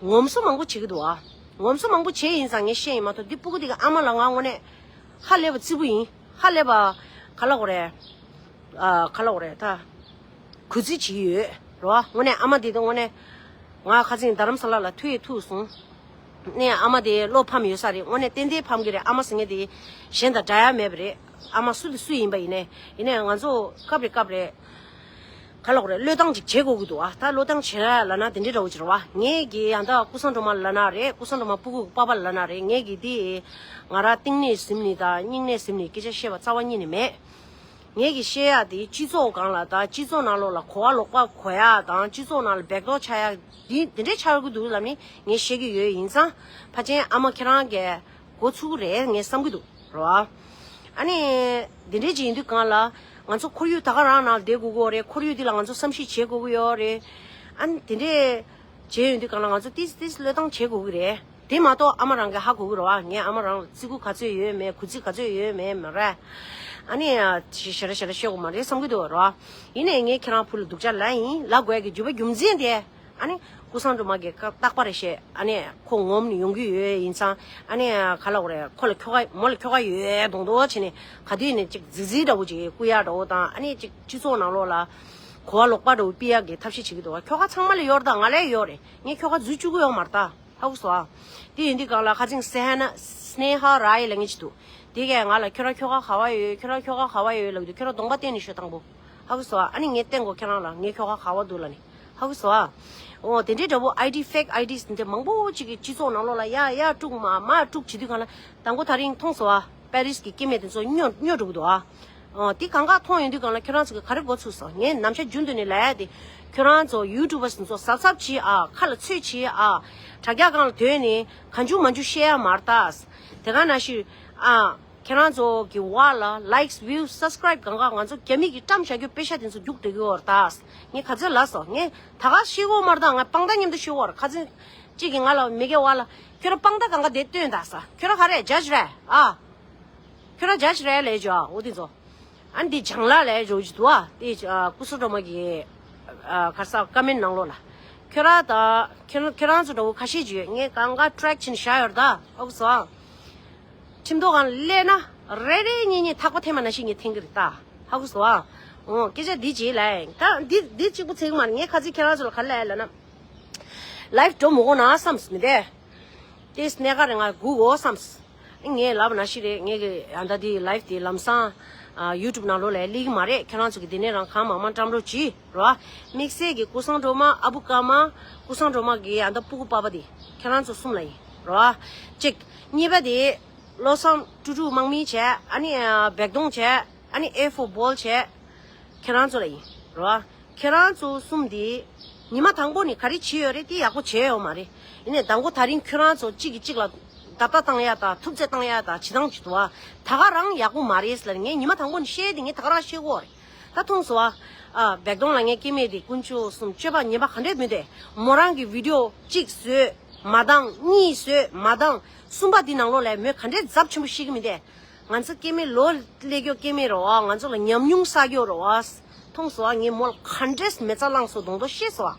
ངོམ་སོ་མང་པོ་བྱེད་ཀྱི་འདུག་ཨ། ངོམ་སོ་མང་པོ་བྱས་ཡིན་ཙང་ངས་བཤད་ཡིན་མ་གཏོགས་འདི་སྤུ་གུ་འདི་གི་ཨ་མ་ལ་ང་དངོས་གནས་ཧ་ལས་པ་བརྩི་པོ་ཡིན། ཧ་ལས་པ་ག་ལ་གོ་རེད། ཨ། ག་ལ་གོ་རེད་ད། གུས་བརྩི་བྱེད་ཀྱི་ཡོད་རེད་བ། དངོས་གནས་ཨ་མ་འདི་དང་དངོས་གནས་ང་ཁ་སང་རྡ་རམ་ས་ལ་ལ་ཐུག་ཡས་ཐུག་སོང་། ནས་ཨ་མ་དེ་བློ་ཕམ་ཡོད་ས་རེད། དངོས་གནས་ཏན་ཏན་ཕམ་གི་རེད། ཨ་མ་ཟེར་མཁན་དེ་གཞན་དང་འདྲ་ཡ་མེད་པ་རེད། ཨ་མ་སུ་དེ་སུ་ཡིན་པ་ཡིན་ནའི་ཡིན་ནའི་ང་ཚོ་སྐབས་རེ་སྐབས་རེ་ག་ལ་གོ་རེད། བློས་བཏང་ཅིག་བྱེད་དགོས་ཀྱི་འདུག་ཨ། ད་བློས་བཏང་བྱེད་ཡ་ལབ་ན་དེ་འདྲའི་འདྲ་བོ་ཅིག་རེད་བ། ངས་གི་ཡང་ད་ཀུན་བཟང་སྒྲོལ་མ་ལབ་ན་རེད། ཀུན་བཟང་སྒྲོལ་མ་སྤུ་གུ་གི་པ་པ་ལབ་ན་རེད། ངས་གི་དེ་ང་རང་གཏིང་ནས་ཟིན་ནས་དང་སྙིང་ནས་ཟིན་ནས་སྐད་ཆ་བཤད་པ་རྩ་བ་ཉིད་ནས་མེད། ངས་ཀྱི་བཤད་ཡག་དེ་སྤྱི་ཚོགས་སྒང་ལ་དང་སྤྱི་ཚོགས་ནང་ལོགས་ལ་གོ་བ་ལོག་པ་གོ་ཡག་དང་སྤྱི་ཚོགས་ནང་ལ་སྦེག་ཏོག་ཆགས་ཡག་དེ་དེ་འདྲས་ཆགས་ཀྱི་འདུག་ལབ་ནས་ངས་བཤད་ཀྱི་ཡོད། ཡིན་ཙང་ཕལ་ཆེར་ཨ་མ་ཁྱེད་རང་གིས་གོ་ཚུགས་རེད་ངས་བསམ་གྱི་འདུག་རོ། ཨ་ནི་དེ་འདྲས་ཅིག་ཡིན་དུས་སྒང་ལ་ང་ཚོ་ཁོར་ཡུག་ད་ག་རང་ནང་བསྡད་དགོས་ཀྱི་ཡོད་རེད། ཁོར་ཡུག་འདི་ལ་ང་ཚོ་བསམ་གཞིག་བྱེད་དགོས་ཀྱི་ཡོད་རེད། ཨ་ནི་དེ་འདྲས་བྱས་ཡོང་དུས་སྒང་ལ་ང་ཚོ་ཏིས་ཏིས་བློས་བཏང་བྱེད་དགོས་ཀྱི་རེད། དེ་མ་གཏོགས་ཨ་མ་རང་གིས་ཧ་གོ་གི་རེད་བ། ངས་ཨ་མ་རང་ལ་བརྩི་བཀུར་ག་ཚོད་ཡོད་མེད། གུས་བརྩི་ག་ཚོད་ཡོད་མེད་མ་རེད། ཨ་ནི་ཞེ་དྲག་ཞེ་དྲག་བཤད་དགོས་མ་རེད་བསམ་གྱི་འདུག་རོ། ཡིན་ནའི་ངས་ཁྱེད་རང་བུ་ལ་སྡུག་ཅག་ལབ་ཡིན་ལབ་དགོས་ཀྱི་རྒྱུ་བ་རྒྱུ་མཚན་དེ། ཨ་ནི་ཀུན་བཟང་སྒྲོལ་མ་གིས་རྟག་པར་བཤད། ཨ་ནི་ཁོ་ངོམ་ནས་ཡོང་གི་ཡོད། ཡིན་ཙང་ཨ་ནི་ག་ལབ་དགོས་རེད། ཁོ་ལ་ཁྱོ་ག་མོ་ལ་ཁྱོ་ག་ཡོད་མདོག་མདོག་བྱས་ནས་ག་དུས་ནས་ཅིག་རྫིག་རྫིག་འདྲ་བོ་ཅིག་བསྐུར་ཡག་འདྲ་བོ་དང་། ཨ་ནི་ཅིག་སྤྱི་ཚོགས་ནང་ལོགས་ལ་གོ་བ་ལོག་པ་འདྲ་བོ་སྤེལ་ཡག་གི་ཐབས་ཤེས་བྱེད་ཀྱི་འདུག་བ། ཁྱོ་ག་ཚང་མ་ལ་ཡོད་རེད་ད། ང་ལ་ཡོད་རེད། ངས་ཁྱོ་ག་འཛུལ་བཅུག་གི་ཡོད་མ་རེད་ད། ཧ་གོ་སོང་ཨ། དེ་ཡིན་དུས་སྒང་ལ་ཁ་ཅིག་སེ་ཧ་ན་སནེ་ཧ་ར་ཡེ་ལབ་མཁན་ཅིག་འདུག་དེ་གས་ང་ལ་ཁྱོད་རང་ཁྱོ་ག་ག་བ་ཡོད། ཁྱོད་རང་ཁྱོ་ག་ག་བ་ཡོད་ལབ་དུས་ཁྱོད་རང་གདོང་པ་བསྟན་ནས་ཤོད་དང་པོ། ཧ་གོ་སོང་ཨ། ཨ་ནི་ངས་བསྟན་དགོས་ཁྱོད་རང་ལ་ངའི་ཁྱོ་ག་ག་བ་འདུག་ལབ་ནས། ཧ་གོ་སོང་ཨ། འོ་དེ་འདྲའི་འདྲ་བོ་ཨའི་ཌི་ཕེག་ཨའི་ཌི་དེ་འདྲ་མང་པོ་ཅིག་གིས་སྤྱི་ཚོགས་ནང་ལོགས་ལ་ཡར་ཡར་དཀྲུག་མར་མར་དཀྲུག་བྱེད་དུས་སྒང་ལ་དང་པོ་ད་རིང་མཐོང་སོང་ཨ། པེ་རིས་ཀྱི་སྐྱེ་དམན་དེ་ཚོ་སྨྱོ་སྨྱོ་འགྲོ་གི་འདུག་ཨ། ཨོ། དེ་གང་ག་མཐོང་ཡོང་དུས་སྒང་ལ་ཁྱོད་རང་ཚོ་གིས་ག་རེ་གོ་ཚུགས་སོང་། ངས་ནམ་ཞག་རྒྱུན་དུ་ནས་ལབ་ཡ་དེ། ཁྱོད་རང་ཚོ་ཡུ་ཊུབ་པ་ཚོ་གཟབ་གཟབ་བྱེད་ཨ། ཁ་ལ་ཚོད་བྱེད་ཨ། དྲ་རྒྱ་སྒང་ལ་སྡོད་ནས་གང་བྱུང་མང་བྱུང་བཤད་ཡ་མ་རེད་ད། དེ་ག་ནང་བཞིན་ཨ། ཁྱེད་རང་ཚོ་གི་བར་ལ་ལའིཀ་བིའུ་སབ་སི་ཀ་རའིབ་གང་ག་ང་ཚོ་རྒྱ་མི་གིས་བཀྲམ་བཞག་རྒྱུ་པེ་ཤ་དེ་ཚོ་རྒྱུག་བསྡད་ཀྱི་ཡོད་རེད་ད། ངས་ག་ཚོད་ལབ་སོང་། ངས་ད་ག་ཤེས་ཀྱི་ཡོད་མ་རེད་ད། ང་དཔང་རྟགས་མཉམ་དུ་ཤོད་ཀྱི་ཡོད་རེད། ཁ་ཚོད་གཅིག་གིས་ང་ལ་མི་སྒེར་བར་ལ་ཁྱོད་རང་དཔང་རྟགས་གང་ག་དེ་སྟོན་ད་ཟེར། ཁྱོད་རང་ག་རེ་ཇཇ་རེད་ཨ། ཁྱོད་རང་ཇཇ་རེད་ལབ་བྱས་ཨ། འོ་དེ་ཚོ། ཨ་ནི་དེ་ལྗང་ལགས་ལབ་བྱས་ཅིག་འདུག་ཨ། དེ་ཨ་ཀུན་བཟང་སྒྲོལ་མ་གི་ཨ་ག་རེ་ཟ་ཀོ་མེན་ཊི་ནང་ལོགས་ལ། ཁྱོད་རང་དང་ཁྱོད་ཁྱོད་རང་ཚོ་འདྲ་བོ་ཁ་ཤས་ཅིག་ཡོད། ངས་གང་ག་ཊེག་བྱས་ནས་བཞག་ཡོད་རེད་ད། ཨོ་ཀེ་སོང་། ཁྲིམས་ཐོག་སྒང་སླེབས་ན་རེ་རེ་གཉིས་གཉིས་ཐག་པ་འཐེན་པ་ནང་བཞིན་ངས་འཐེན་གྱི་རེད་ད། ཧ་གོ་སོང་ཨ། འོ་སྐད་ཆ་འདི་ཅིག་ལབ་ཡིན་ད། འདི་འདི་གཅིག་པུ་ཚིག་མ་རེད། ངས་ཁ་ཚིག་ཁྱེད་རང་ཚོ་ལ་ག་རེ་ལབ་ཡ་ལབ་ན། ལའིབ་འགྲོ་མི་དགོས་ན་བསམས་མི་འདས། དེ་སྣེ་ཁ་རེ་ང་སྒུག་དགོས་བསམས། ངས་ལབ་པ་ནང་བཞིན་རེད། ངས་ཀྱི་ཡང་ད་འདི་ལའིབ་དེ་ལམ་སང་ ཨ་ཡུ་ཊུབ་ནང་ལོགས་ལ་སླེབས་ཀྱི་མ་རེད། ཁྱེད་རང་ཚོ་གི་དེ་ནས་རང་གང་མང་མང་བཀྲམ་རོགས་གྱིས་རོ། དམིགས་བསལ་གྱི་ཀུན་བཟང་སྒྲོལ་མ། ཨ་བུ་ཀརྨ། ཀུན་བཟང་སྒྲོལ་མ་གི་ཨ་མདའ་སྤུ་གུ་པ་པ་དེ་ཁྱེད་རང་ཚོ་གསུམ་ལ་ཡིན་རོ། གཅིག་གཉིས་པ་དེ་བློ་བཟང་ཀྲུ་ཀྲུ་དམག་མི་བྱས། ཨ་ནི་ཨ་བེག་དོང་བྱས། ཨ་ནི་ཨེ་ཧྥོར་བྷོལ་བྱས། ཁྱེད་རང་ཚོ་ལ་ཡིན་རོ། ཁྱེད་རང་ཚོ་གསུམ་དེ་ཉི་མ་དང་པོ་ནས་ག་རེ་བྱས་ཡོད་རེད། དེ་ཡག་པོ་བྱས་ཡོད་མ་རེད། ཡིན་ནའི་དང་པོ་དེ་རིང་ཁྱོད་རང་ཚོ་གཅིག་གིས་གཅིག་ལ་རྡབ་རྡབ་བཏང་ཡ་དང་ཐུབ་ཚོད་བཏང་ཡ་དང་བྱེད་སྟངས་ཅིག་འདུག་ཨ། ད་ག་རང་ཡག་པོ་མ་རེད་ཟེར་ངས་ཉི་མ་དང་པོ་ནས་བཤད་དེ། ངས་ད་ག་རང་བཤད་གོ་རེད། ད་མཐོང་སོང་ཨ། ཨ་བེག་དོང་ལ་ངའི་སྐྱེ་དམན་དེ་དཀོན་མཆོག་གསུམ་སྤྱོད་པ་ངན་པ་ག་འདྲས་མི་འདུག་མོ་རང་གི་བི་ཌི་ཡོ་གཅིག་བཟོས་མ་བཏང་། གཉིས་བཟོས་མ་བཏང་། གསུམ་པ་འདི་ནང་ལོགས་ལ་མོས་ག་འདྲས་ཚབས་ཆེན་པོ་ཤེས་ཀྱི་མི་འདུག་ང་ཚོ་སྐྱེ་དམན་ལོ་ལས་ཀྱོ་སྐྱེ་དམན་རེད་བ། ང་ཚོ་ལ་ཉམས་མྱོང་བསགས་ཀྱོ་རེད་བ། མཐོང་སོང་ཨ། ངས་མོ་ལ་ག་འདྲས་མེ་བཙའ་བླངས་སོང་མདོག་མདོག་ཤེས་སོང་ཨ།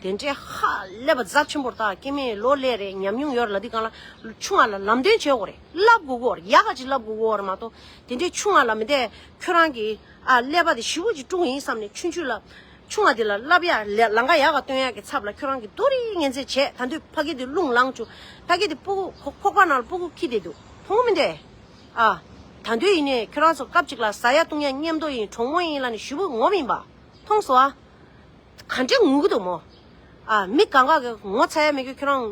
དེ་འདྲས་ཧ་ལས་པ་ཚབས་ཆེན་པོ་རེད། ད་སྐྱེ་དམན་ལོ་ལས་རེད། ཉམས་མྱོང་ཡོད་རེད་ལབ་དུས་སྒང་ལ་ཆུང་བ་ལ་ལམ་སྟོན་བྱེད་དགོས་རེད། བསླབ་དགོས་གོ་རེད། ཡག་ག་ཅིག་བསླབ་དགོས་གོ་རེད་མ་གཏོགས། དེ་འདྲས་ཆུང་བ་ལ་མི་འདྲས་ཁྱོད་རང་གི་ཨ་ཀླད་པ་དེ་ཞེ་པོ་ཅིག་དཀྲུགས་ཡིན་བསམ་ནས་ཆུང་ཆུང་ལ། ཆུང་བ་དེ་ལ་བསླབ་ཡ་ལ་ལམ་ཁ་ཡག་ག་སྟོན་ཡ་གི་ཚབ་ལ་ཁྱོད་རང་གིས་རྡོ་རིང་ངན་ཚད་བྱས། ད་དུང་ཕ་གི་དེ་རླུང་ལངས་བཅུག་ཕ་གི་དེ་སྤུ་གུ་ཁོག་ཁོག་པ་ནང་ལ་སྤུ་གུ་འཁྱེར་བསྡད་འདུག་མཐོང་མི་འདུག་ཨ། ད་དུང་ཡིན་ནའི་ཁྱོད་རང་ཚོ་སྐབས་གཅིག་ལ་ཟ་ཡ་བཏུང་ཡ་མཉམ་དུ་ཡིན། གྲོགས་མོ་ཡིན་ལབ་ནས་ཞེ་པོ་ངོམ་ཡིན་པ། མཐོང་སོང་ཨ། ག་འདྲས་ངུ་གི་འདུག་མོ། ཨ་མི་གང་ག་གི་ངོ་ཚ་ཡ་མེད་གི། ཁྱོད་རང་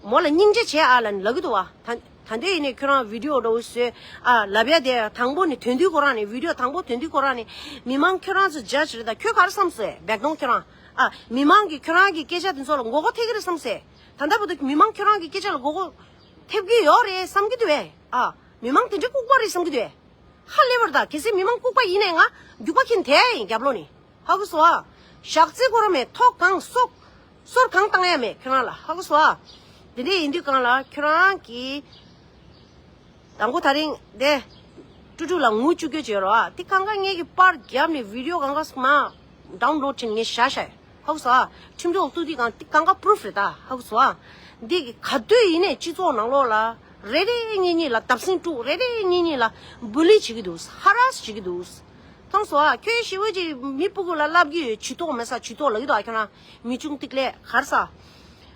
མོ་ལ་སྙིང་རྗེ་བྱེད་ཨ་ལབ་ནས་ལབ་གི་འདུག་བ། ད་ད་འདོད་ཡིན་ནས་ཁྱོད་རང་བི་ཌི་ཡོ་འདྲ་བོ་བཟོས་ཨ་ལབ་ཡ་དེ་དང་པོ་ནས་ཐོན་དུས་ཁོ་རང་ནས། བི་ཌི་ཡོ་དང་པོ་ཐོན་དུས་ཁོ་རང་ནས་མི་མང་ཁྱོད་རང་ཚོ་ཇ་ཇི་རེད། ད་ཁྱོད་ག་རེ་བསམ་སོང་བེག་དོང་ཁྱོད་རང་། ཨ་མི་མང་གིས་ཁྱོད་རང་གི་སྐད་ཆ་དེ་ཚོ་ལ་མགོ་སྐོར་ཐེབས་ཀྱི་རེད་བསམ་སོང་། ད་ལྟ་བར་དུ་མི་མང་ཁྱོད་རང་གི་སྐད་ཆ་ལ་མགོ་སྐོར་ཐེབས་ཀྱི་ཡོད་རེད་བསམ་གྱི་འདུག་བས། ཨ་མི་མང་དེ་འདྲའི་ལྐུགས་པ་རེད་བསམ་གྱི་འདུག་བས། ཧ་ལས་པར་ད། གལ་སྲིད་མི་མང་ལྐུགས་པ་ཡིན་ནའི་ང་རྒྱུག་པ་འཁྱེར་དེ་ཡིན་རྒྱབ་ལོགས་ནས། ཧ་གོ་སོང་ཨ། ཞག་རྩི་ཁོ་རང་མེད། ཐོག་གང་སོག་སོར་གང་བཏང་ཡ་མེད་ཁྱོད་རང་ལ། ཧ་གོ་སོང་ཨ། དེ་འདྲས་ཡིན་དུས་སྒང་ལ་ཁྱོད་རང་གིས་དང་པོ་དེ་རིང་དེ་ཀྲུ་ཀྲུ་ལ་ངུ་བཅུག་རྒྱུ་བྱས་རོགས་ཨ། དེ་གང་ག་ངེད་ཀྱིས་པར་བརྒྱབ་ནས་བི་ཌི་ཡོ་གང་ག་མ་ཌའུན་ལོཌ་བྱས་ནས་ངས་བཞག་བཞག་ཡོད། ཧ་གོ་སོང་ཨ། ཁྲིམས་ཐོག་གཏུག་དུས་སྒང་དེ་གང་ག་པུ་རུཕ་རེད་ད། ཧ་གོ་སོང་ཨ། འདི་གི་ག་དུས་ཡིན་ནའི་སྤྱི་ཚོགས་ནང་ལོགས་ལ་རེ་རེ་གཉིས་གཉིས་ལ་བརྡབ་གསིག་དཀྲུག་རེ་རེ་གཉིས་གཉིས་ལ་བུ་ལི་བྱེད་ཀྱི་འདུག་ཧ་ར་སི་བྱེད་ཀྱི་འདུག་མཐོང་སོང་ཨ། ཁྱོད་ཞེ་པོ་ཅིག་མི་སྤུ་གུ་ལ་བསླབ་ཀྱི་ཡོད། ཇུས་གཏོགས་མེད་ས་ཇུས་གཏོགས་ལབ་ཀྱི་འདུག་ཨ། ཁྱོད་རང་མི་ཆུང་ཏིག་ལེ་གར་ས།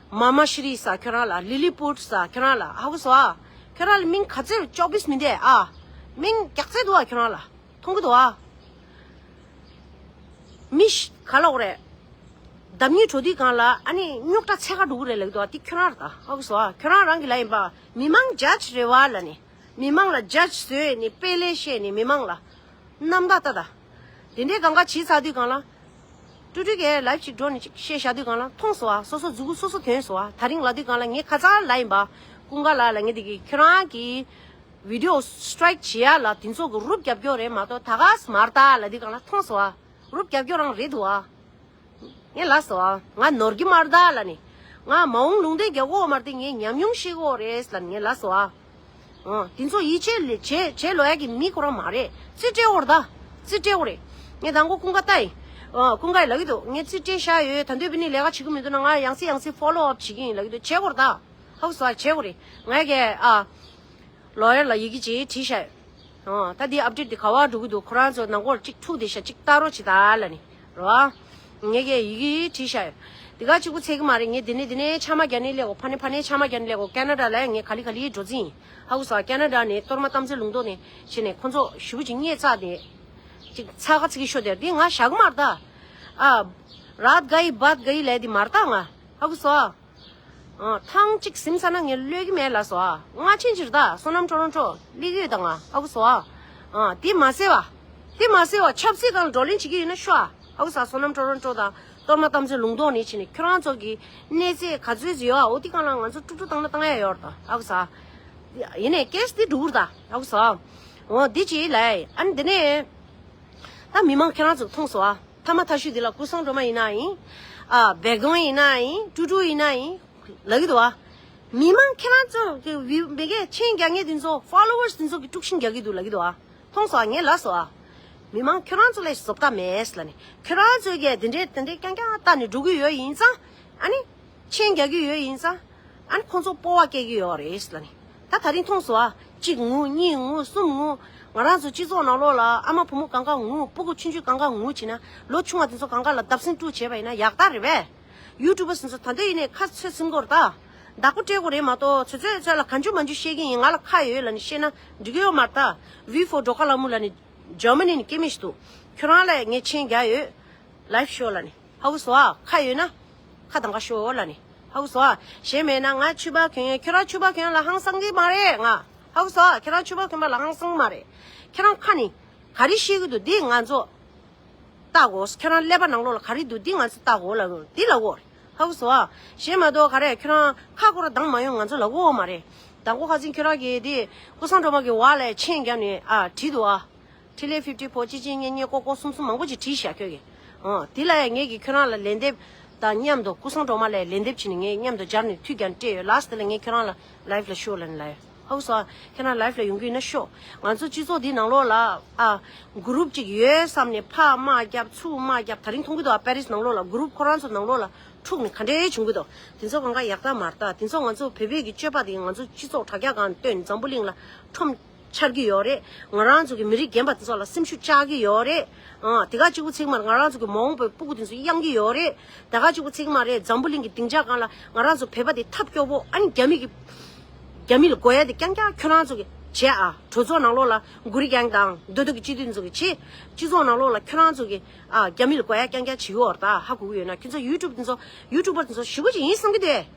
མ་མ་ཤི་རི་ས་ཁྱོད་རང་ལ། ལི་ལི་པུཊ་ས་ཁྱོད་རང་ལ། ཧ་གོ་སོང་ཨ། ཁྱོད་རང་ལ་མིང་ག་ཚོད་ཅོག་པིས་མི་འདེ་ཨ། མིང་རྒྱག་ཚད་འདུག་ཨ་ཁྱོད་རང་ལ། མཐོང་གི་འདུག་ཨ། མི་ཤི་ག་ལོག་རེད། བརྡབ་གཉིས་འགྲོ་དུས་སྒང་ལ་ཨ་ནི་རྙོག་དྲ་ཚད་ཁ་འགྲོ་གི་རེད་ལབ་ཀྱི་འདུག་ཨ། དེ་ཁྱོད་རང་རེད་ད། ཧ་གོ་སོང་ཨ། ཁྱོད་རང་རང་གི་ལ་ཡིན་པ། མི་མང་ཇ་ཇི་རེད་བ་ལབ་ནས། མི་མང་ལ་ཇ་ཇི་བཟོས་ནས་དཔེ་ལས་བཤད་ནས་མི་མང་ལ་རྣམ་དག་ལྟ་ད། དེ་འདྲའི་གང་ག་བྱས་ཚར་དུས་སྒང་ལ། ཀྲུ་ཀྲུ་གིས་ལའེབ་ཅིག་འགྲོ་ནས་ཅིག་བཤད་བཞག་དུས་སྒང་ལ་མཐོང་སོང་ཨ། སོ་སོ་མཛུ་གུ་སོ་སོ་ཐོན་སོང་ཨ། དེ་རིང་ལབ་དུས་སྒང་ལ་ངས་ཁ་སང་ལབ་ཡིན་པ། ཀུན་དགའ་ལགས་ལ་ངས་དེ་གི་ཁྱོད་རང་གི་བི་ཌི་ཡོ་སི་ཊི་རའིཀ་བྱེད་ཡ་ལ་དེ་ཚོ་གི་རུབ་རྒྱབ་སྐྱོར་རེད་མ་གཏོགས་ད་ག་སེ་མ་རེད་ད་ལབ་དུས་སྒང་ལ་མཐོང་སོང་ཨ། རུབ་རྒྱབ་སྐྱོར་རང་རེད་འདུག་ཨ། ངས་ལབ་སོང་ཨ། ང་ནོར་གྱི་མ་རེད་ད་ལབ་ནས། ང་མ་འོངས་ལུང་བསྟན་རྒྱག་གོ་མ་རེད་དེ། ངས་ཉམས་མྱོང་ཤེས་གོ་རེད་ལབ་ནས་ངས་ལབ་སོང་ཨ། ཨ། དེ་ཚོ་ཡིད་ཆེས་ལས་བྱེད་བྱེད་ལོ་ཡ་གི་མི་ཁོ་རང་མ་རེད། རྩིས་སྤྲད་འོར་ད། རྩིས་སྤྲད་འོ་རེད། ངས་དང་པོ་ཀུན་དགའ་ལྟ་ཡིན། ཨ། ཀུན་དགའ་ཡིས་ལབ་ཀྱི་འདུག་ངས་རྩིས་སྤྲད་བཞག་ཡོད། ད་འདོད་པ་ནི་ལས་ཀ་བྱེད་ཀྱི་མི་འདུག་ན་ང་ཡང་སེ་ཡང་སེ་ཕོ་ལོ་ཨབ་བྱེད་ཀྱི་ཡིན་ལབ་ཀྱི་འདུག་བྱེད་འོར་ད། ཧ་གོ་སོང་བྱེད་འོ་རེད། ང་གས་ཨ། ལོ་ཡར་ལ་ཡི་གེ་ཅིག་བྲིས་བཞག་ཡོད། ཨ། ད་འདི་ཨབ་ཌེཊ་འདི་ག་བ་འགྲོ་གི་འདུག་ཁོ་རང་ཚོ་ནང་སྒོར་གཅིག་ཐུག་བསྡད་ཤག་གཅིག་ལྟ་རོགས་བྱེད་ད་ལབ་ནས། རོ། ངས་ཀྱི་ཡི་གེ་བྲིས་བཞག་ཡོད། འདི་ག་གཅིག་པུ་ཚད་ཀྱི་མ་རེད། ངས་འདི་ནས་འདི་ནས་ཆ་མ་རྒྱག་ནས་སླེབས་གོ་ཕ་ནས་ཕ་ནས་ཆ་མ་རྒྱག་ནས་སླེབས་གོ་ཀ་ན་ཌ་ལ་ངས་ག་ལེ་ག་ལེ་འགྲོ་རྩིས་ཡིན། ཧ་གོ་སོང་ཀ་ན་ཌ་ནས་གཏོར་མ་རྟ་མཛེས་ལུང་རྟོགས་ནས་ཕྱིན་ནས་ཁོ་ཚོ་ཞེ་པོ་ཅིག་བརྙས་ཚར་ཏེ། ཅིག་ཚ་ག་ཚིག་གི་ཤོ་དེར་འདི་ང་བཞག་གི་མ་རེད་ད། ཨ། རཱད་ག་ཡི་བཱད་ག་ཡི་ལས་འདི་མ་རེད་ད་ང་། ཧ་གོ་སོང་། ཨ། ཐེངས་གཅིག་ཟིན་ཚར་ན་ངས་གློད་ཀྱི་མེད་ལབ་སོང་ཨ། སྔ་ཕྱི་ཕྱིར་ད་བསོད་ནམས་ཊོ་རོན་ཊོ་སླེབས་ཡོད་ད་ང་། ཧ་གོ་སོང་ཨ། ཨ། དེ་མ་ཟད་བ། དེ་མ་ཟད་བ་ཆབ་སྲིད་སྒང་ལ་བགྲོ་གླེང་བྱེད་ཀྱི་ཡོད་ན་ཤོག་ཨ། ཧ་གོ་སོང་། བསོད་ནམས་ཊོ་རོན་ཊོ་དང་གཏོར་མ་རྟ་མཛེས་ལུང་རྟོགས་ནས་ཕྱིན་ནས་ཁྱོད་རང་ཚོ་གི་གནས་ཚད་ག་ཚོད་ཅིག་ཡོད་ཨ། འོ་དེ་སྒང་ལ་ང་ཚོ་ཀྲུག་ཀྲུག་བཏང་ན་བཏང་ཡ་ཡོད་རེད་ད། ཧ་གོ་སོང་། ཡིན་ནའི་ཀེ་སི་དེ་འགྲོ་གི་རེད་ད། ཧ་གོ་སོང་། འོ་དེ་ཅིག་ལབ་ཨ་ནི་དེ་ནས། ད་མི་མང་ཁྱེད་རང་ཚོ་མཐོང་སོང་ཨ། ཐ་མ་ཐ་ཤུ་འདི་ལ་ཀུན་བཟང་སྒྲོལ་མ་ཡིན་ན་ཡིན། ཨ། བེག་དོང་ཡིན་ན་ཡིན། ཀྲུག་ཀྲུག་ཡིན་ན་ཡིན། ལབ་ཀྱི་འདུག་ཨ། མི་མང་ཁྱེད་རང་ཚོ་གི་བི་མི་གས་མཆན་རྒྱག་མཁན་དེ་ཚོ་ཕོ་ལོ་ཝར་སི་དེ་ཚོ་གི་དཀྲུག་ཤིང་རྒྱག་གི་འདུག་ལབ་ཀྱི་འདུག་ཨ། མཐོང་སོང་ཨ། ངས་ལབ་སོང་ཨ། མི་མང་ཁྱེད་རང་ཚོ་ལ་བཟོ་ལྟ་མེད་ལབ་ནས། ཁྱེད་རང་ཚོ་གིས་དེ་འདྲའི་དེ་འདྲའི་རྐྱང་རྐྱང་བལྟས་ནས་འགྲོ་གི་ཡོད་ཡིན་ཙང་། ཨ་ནི། མཆན་རྒྱག་གི་ཡོད་ཡིན་ཙང་། ཨ་ནི་ཁོང་ཚོ་སྤོབས་པ་སྐྱེ་གི་ཡོད་རེད་ལབ་ནས། ད་དེ་རིང་མཐོང་སོང་ཨ། གཅིག་ངུ། གཉིས་ངུ། གསུམ་ངུ། ང་རང་ཚོ་སྤྱི་ཚོགས་ནང་ལོགས་ལ་ཨ་མ་བུ་མོ་གང་ག་ངུ། སྤུ་གུ་ཆུང་ཆུང་གང་ག་ངུ་བྱས་ན། ལོ་ཆུང་བ་དེ་ཚོ་གང་ག་ལ་བརྡབ་གསིག་དཀྲུག་བྱས་པ་ཡིན་ན་ཡག་རྟགས་རེད་པས། ཡུ་ཊུབ་པ་སུ་ཚོ་ད་འདོད་ཡིན་ནའི་ཁ་ཚོད་ཟིན་དགོས་རེད་ད། བདག་པོ་སྤྲད་དགོས་རེད་མ་གཏོགས་ཚོད་ཚོད་ཚོད་ལ་གང་བྱུང་མང་བྱུང་བཤད་ཀྱི་ཡིན། ང་ལ་ཁ་ཡོད་ལབ་ནས་བཤད་ན་འགྲིག་གི་ཡོད་མ་རེད་ད། བི་ཕོར་སྒྲོལ་དཀར་ལྷ་མོ་ལབ་ནས། འཇར་མ་ནི་ནས་སྐྱེ་མི་ཞིག་འདུག་ཁྱོད་རང་ལ་ངས་མཆན་རྒྱག་ཡོད། ལའིབ་ཤོ་ལབ་ནས། ཧ་གོ་སོང་ཨ། ཁ་ཡོད་ན་ཁ་དང་ཁ་ཤོ་ལབ་ནས། ཧ་གོ་སོང་ཨ། གཞན་མེད་ན་ང་ཕྱུ་པ་གྱོན་ཡོད། ཁྱོད་རང་ཕྱུ་པ་གྱོན་ལ་ཧང་སང་གི་མ་རེད་ང་། ཧ་གོ་སོང་ཨ། ཁྱོད་རང་ཕྱུ་པ་གྱོན་པ་ལ་ཧང་སང་གི་མ་རེད། ཁྱོད་རང་ཁ་ནས་ག་རེ་བཤད་གི་འདུག་འདི་ང་ཚོ་ལྟ་དགོས། ཁྱོད་རང་ཀླད་པ་ནང་ལོགས་ལ་ག་རེ་འདུག་འདི་ང་ཚོ་ལྟ་དགོས་ལབ་དགོས། འདི་ལབ་དགོས་རེད། ཧ་གོ་སོང་ཨ། གཞན་མ་གཏོགས་ག་རེ་ཁྱོད་རང་ཁ་སྐོར་དང་མ་ཡོང་ང་ཚོ་ལབ་དགོས་མ་རེད། དང་པོ་ཁ་སང་ཁྱོད་རང་གིས་དེ་ཀུན་བཟང་སྒྲོལ་མ་གི་བར་ལ་མཆན་བརྒྱབ་ནས་ཨ་བྲིས་འདུག་ཨ། ཊི་ལེ་ཕིབ་ཏི་ཕོར་གཅིག་གཅིག་གཉིས་གཉིས་ཀོ་ཀོ་གསུམ་གསུམ་མང་པོ་ཅིག་བྲིས་ཤག་ཁྱོད་ཀྱིས། ཨོ་དེ་ལ་ཡང་ངེད་ཀྱིས་ཁྱོད་རང་ལ་ལན་འདེབས་དང་མཉམ་དུ་ཀུན་བཟང་སྒྲོལ་མ་ལ་ལན་འདེབས་བྱས་ནས་ངས་མཉམ་དུ་སྦྱར་ནས་མཐུད་རྒྱག་སྤྲད་ཡོད། ལཱསི་ཊི་ལ་ངས་ཁྱོད་རང་ལ་ལའིབ་ལ་ཤོག་ལབ་ནས་ལབ་ཡོད། ཧ་གོ་སོང་ཨ། ཁྱེད་རང་ལའིབ་ལ་ཡོང་གི་ཡིན་ན་ཤོག་ང་ཚོ་སྤྱི་ཚོགས་འདི་ནང་ལོགས་ལ་ཨ་གུ་རུབ་ཅིག་ཡོད་བསམ་ནས་ཕར་དམག་བརྒྱབ་ཚུར་དམག་བརྒྱབ། ད་རིང་མཐོང་གི་འདུག་ཨ། པེ་རིས་ནང་ལོགས་ལ་གུ་རུབ་ཁོ་རང་ཚོ་ནང་ལོགས་ལ་འཁྲུག་ནས་ག་འདྲའི་བྱུང་གི་འདུག་དེ་ཚོ་གང་ག་ཡག་ཐག་མ་རེད། ད་དེ་ཚོ་ང་ཚོ་བོད་པའི་གི་སྤྱོད་པ་དེ་ང་ཚོ་སྤྱི་ཚོགས་དྲ་རྒྱ་སྒང་བཏོན་འཛམ་བུ་གླིང་ལ་ཁྲོམ་ཆགས་ཀྱི་ཡོད་རེད། ང་རང་ཚོ་གི་མི་རིགས་རྒན་པ་དེ་ཚོ་ལ་སེམས་ཤུགས་བཅག་གི་ཡོད་རེད། ཨ་དེ་ག་གཅིག་པུ་ཚིག་མ་རེད། ང་རང་ཚོ་གི་མ་འོངས་པའི་སྤུ་གུ་དེ་ཚོ་གཡང་གི་ཡོད་རེད། དེ་ག་གཅིག་པུ་ཚིག་མ་རེད། འཛམ་བུ་གླིང་གི་སྡིངས་ཆ་སྒང་ལ་ང་རང་ཚོ་བོད་པ་དེ་ཐབས་སྐྱོ་པོ། ཨ་ནི་རྒྱ་མི་གི་རྒྱ་མི་ལ་དགོས་ཡ་དེ་རྐྱང་རྐྱང་ཁྱོད་རང་ཚོ་གི་བྱས་ཨ། གྲོས་ཚོགས་ནང་ལོགས་ལ་གུ་རི་རྒན་དང་མདོ་སྟོད་ཀྱི་སྤྱི་འཐུས་ཚོ་གི་བྱས། སྤྱི་ཚོགས་ནང་ལོགས་ལ་ཁྱོད་རང་ཚོ་གི་ཨ་རྒྱ་མི་ལ་དགོས་ཡ་རྐྱང་རྐྱང་བྱེད་ཀྱི་ཡོད་རེད། ད་ཧ་གོ་གི་ཡོད་ན། ཁྱོད་ཚོ་ཡུ་ཊུབ་དེ་ཚོ་ཡུ་ཊུབ་པ་དེ་ཚོ་ཞེ་པོ་ཅིག་ཡིན་བསམ་གི་འདུག་བྱས།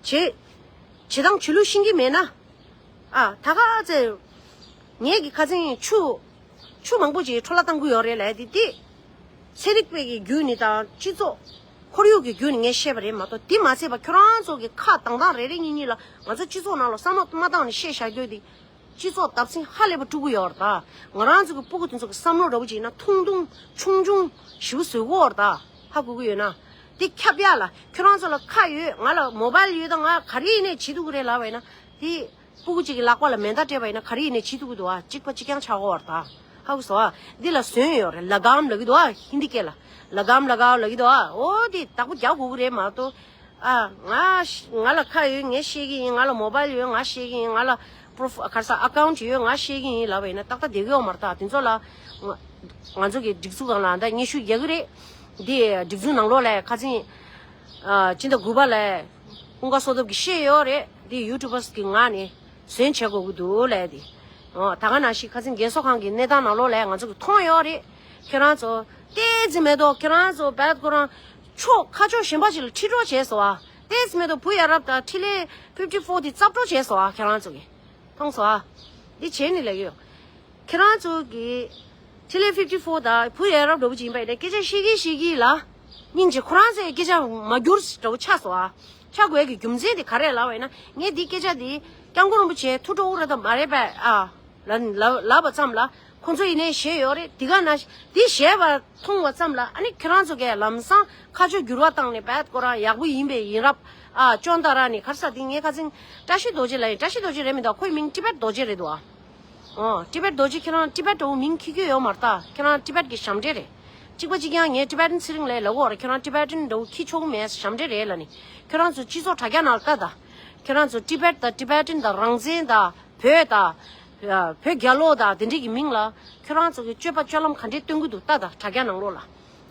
བྱེད་སྟངས་བྱེད་ལུགས་ཤེས་ཀྱི་མེད་ན། ཨ་ད་ག་ཚེ་ངེད་ཀྱི་ཁ་སང་ཆུ་ཆུ་མང་པོ་ཅིག་འཕྲོ་བརླག་བཏང་གི་ཡོད་རེད་ལབ་དེ་དེ། ཚན་རིག་པའི་གི་བརྒྱུད་ནས་དང་སྤྱི་ཚོགས་ཁོར་ཡུག་གི་བརྒྱུད་ནས་ངས་བཤད་པ་རེད་མ་གཏོགས། དེ་མ་ཚད་པ་ཁྱོད་རང་ཚོ་གི་ཁ་གདངས་གདངས་རེ་རེ་གཉིས་གཉིས་ལ་ང་ཚོ་སྤྱི་ཚོགས་ནང་ལ་བསམ་བློ་མ་བཏང་ནས་བཤད་བཞག་རྒྱུ་དེ་སྤྱི་ཚོགས་བརྡབ་གསིག་ཧ་ལས་པ་སྤྲོད་ཀྱི་ཡོད་རེད། ད་ང་རང་ཚོ་གི་སྤུ་གུ་དེ་ཚོ་གི་བསམ་བློ་འདྲ་བོ་ཅིག་ཡིན་ན་ཐུང་ཐུང་ཆུང་ཆུང་ཞེ་པོ་བཟོ་གི་ཡོད་རེད། ད་ཧ་གོ་གི་ཡོད་ན། དེ་ཁྱབ་ཡ་ལ་ཁྱོད་རང་ཚོ་ལ་ཁ་ཡོད། ང་ལ་མོ་བཱལ་ཡོད། ད་ང་ག་རེ་ཡིན་ནའི་བྱེད་ཐུབ་ཀྱི་རེད་ལབ་པ་ཡིན་ན། དེ་སྤུ་གུ་གཅིག་གི་ལག་པ་ལ་མེ་མདའ་སྤྲད་པ་ཡིན་ན་ག་རེ་ཡིན་ནའི་བྱེད་ཐུབ་ཀྱི་འདུག་ཨ། གཅིག་པ་གཅིག་རྐྱང་ཆགས་ཀྱི་ཡོད་རེད་ད། ཧ་གོ་སོང་ཨ། འདི་ལ་ཟོན་ཡོད་རེད། ལ་གམ་ལབ་ཀྱི་འདུག་ཨ། ཧིན་དི་སྐད་ལ་ལ་གམ་ལ་གམ་ལབ་ཀྱི་འདུག་ཨ། འོ་དེ་བདག་པོ་རྒྱག་དགོས་ཀྱི་རེད་མ་གཏོགས། ཨ་ང་ང་ལ་ཁ་ཡོད། ངས་ཤེས་ཀྱི་ཡིན། ང་ལ་མོ་བཱལ་ཡོད། ང་ཤེས་ཀྱི་ཡིན། ང་ལ་པོ་རོ་ཁ་ས་ཨ་ཀའུན་ཊི་ཡོད། ང་ཤེས་ཀྱི་ཡིན་ལབ་པ་ཡིན་ན་ཏག་ཏག་བསྡད་ཀྱི་ཡོད་མ་རེད་ད། དེ་ཚོ་ལ་ང་ང་ཚོ་གི་སྒྲིག་འཛུགས་སྒང་ལ་ད་སྙན་ཞུ་རྒྱག་གི་རེད། འདི་སྒྲིག་འཛུགས་ནང་ལོགས་ལ་ཁ་སང་ཨ་སྤྱི་ཟླ་དགུ་པ་ལ་ཀུན་དགའ་བསོད་སྟོབས་ཀྱིས་བཤད་ཡོད་རེད། འདི་ཡུ་ཊུབ་པར་གྱི་ངག་ནས་ཟོན་བྱེད་དགོས་ཀྱི་འདུག་ལབ་དེ། ཨོ་ད་ག་ནང་བཞིན་ཁ་སང་རྒས་གསོ་ཁང་གི་གནས་སྟངས་ནང་ལོགས་ལ་ང་ཚོ་གི་མཐོང་ཡོད་རེད། ཁྱེད་རང་ཚོ་ཏོག་ཙམ་མེད་དོ། ཁྱེད་རང་ཚོ་བད་ཁོ་རང་ཕྱོགས་ཁ་ཕྱོགས་གཞན་པ་ཞིག་ལ་ཁྲིད་རོགས་བྱས་སོང་ཨ། ཏོག་ཙམ་མེད་དོ། བུ་ཡ་རབས་དང་ཊི་ལེ་ཕིབ་ཊི་ཕོར་དེ་བཙབ་རོགས་བྱས་སོང་ཨ། ཁྱེད་རང་ཚོ་གི་མཐོང་སོང་ཨ། འདི་བྱས་ནས་ལབ་ཀྱི་ཡོད། ཁྱེད་རང་ཚོ་གི་ཊི་ལེ་ཕིབ་ཊི་ཕོར་དང་བུ་ཡ་རབས་འདྲ་པོ་ཅིག་ཡིན་པ་ཡིན་ན་སྐད་ཆ་བཤད་ཀྱིན་བཤད་ཀྱིན་ལ། སྙིང་རྗེ། ཁོ་རང་ཚོའི་སྐད་ཆ་མ་འགྱུར་འདྲ་པོ་ཆགས་སོང་ཨ། ཆགས་དགོས་ཀྱི་རྒྱུ་མཚན་དེ་ག་རེ་ལབ་པ་ཡིན་ན། ངས་འདི་སྐད་ཆ་འདི་སྐྱབས་མགོན་རིན་པོ་ཆེ་ཐུགས་སྤྲོ་བོ་རེད་དམ་མ་རེད་པས་ཨ། ལ་ལ་ལབ་པ་ཙམ་ལ་ཁོང་ཚོ་ཡིན་ནའི་བཞེས་ཡོད་རེད། དེ་ག་ན་འདི་བཞེས་པ་མཐོང་བ་ཙམ་ལ་ཨ་ནི་ཁྱེད་རང་ཚོ་གས་ལམ་སང་ཁ་ཕྱོགས་འགྱུར་བ་བཏང་ནས་བད་ཁོ་རང་ཡག་པོ་ཡིན་པས་ཡིན་རབས་ཨ། ཅོན་ཏ་ར་ནི་གར་ས་དེ་ངས་ཁ་སང་བཀྲ་ཤིས་རྡོ་རྗེ་ལ་ཡིན། བཀྲ་ཤིས་རྡོ་རྗེ་རེད་མི་འདུག་ཁོའི་མིང་ཊི་བེཊ་རྡོ་རྗེ་རེད་འདུག་ཨ། ཨོ། ཊི་བེཊ་རྡོ་རྗེ། ཁྱེད་རང་ཊི་བེཊ་འདྲ་པོ་མིང་འཁྱེར་གྱི་ཡོད་མ་རེད་ད། ཁྱེད་རང་ཊི་བེཊ་གི་ཞབས་འདྲེན་རེད། གཅིག་པ་གཅིག་རྐྱང་ངས་ཊི་བེཊ་ཨན་ཚེ་རིང་ལགས་ལབ་ཀྱི་ཡོད་རེད། ཁྱེད་རང་ཊི་བེཊ་ཨན་འདྲ་པོ་འཁྱེར་ཆོག་གི་མེད། ཞབས་འདྲེན་རེད་ལབ་ནས། ཁྱེད་རང་ཚོ་སྤྱི་ཚོགས་དྲ་རྒྱ་ནང་ལ་ལྟ་ད། ཁྱེད་རང་ཚོ་ཊི་བེཊ་དང་ཊི་བེཊ་ཨན་དང་རང་བཙན་དང་བོད་དང་། བོད་རྒྱལ་ལོ་དང་དེ་འདྲས་ཀྱི་མིང་ལ་ཁྱེད་རང་ཚོ་གི་སྤྱོད་པ་སྤྱོད་ལམ་ག་འདྲས་སྟོན་གྱི་འདུག་ལྟ་ད། དྲ་རྒྱ་ནང་ལོགས་ལ།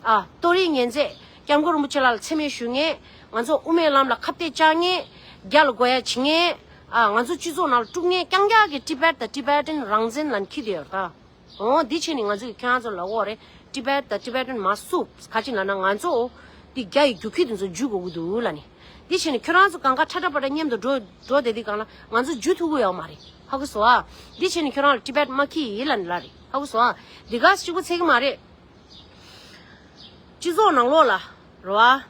ཨ། ཏོ་རིས་ཉན་མཛད། སྐྱབས་མགོན་རིན་པོ་ཆེ་ལགས་ལ་མཚན་སྨད་ཞུ་མཁན། ང་ཚོ་དབུ་མའི་ལམ་ལ་ཁ་གཏད་བཅག་མཁན། རྒྱ་ལ་དགོས་ཡ་བྱེད་མཁན། ཨ། ང་ཚོ་སྤྱི་ཚོགས་ནང་ལ་དཀྲུག་མཁན་རྐྱང་རྐྱང་གི་ཊི་བེཊ་དང་ཊི་བེཊ་ཨན་རང་བཙན་ལབ་ནས་འཁྱེར་བསྡད་ཡོད་རེད་ད། འོ་འདི་བྱས་ནས་ང་ཚོ་གི་ཁྱེད་རང་ཚོ་ལ་འོ་རེད། ཊི་བེཊ་དང་ཊི་བེཊ་ཨན་མ་བསུབ། ག་ཅི་ལབ་ན་ང་ཚོ་འདི་རྒྱ་ཡི་རྒྱུག་ཁྱི་དེ་ཚོ་འཇུ་དགོས་ཀྱི་འདུག་ལབ་ནས། འདི་བྱས་ནས་ཁྱེད་རང་ཚོ་གང་ག་ཁྲ་ཁྲ་པ་ཏྲ་མཉམ་དུ་འགྲོ་འགྲོ་བསྡད་དུས་སྒང་ལ་ང་ཚོ་འཇུ་ཐུབ་ཀྱི་ཡོད་མ་རེད། ཧ་གོ་སོང་ཨ། འདི་བྱས་ནས་ཁྱེད་རང་ལ་ཊི་བེཊ་མ་འཁྱེར་ཡིན་ལབ་ནས་ལབ་རེད། ཧ་གོ་སོང་ཨ། འདི་ག་གཅིག་པོ་ཚད་ཀྱི་མ་རེད། སྤྱི་ཚོགས་ནང་ལོགས་ལ་རེད་བ།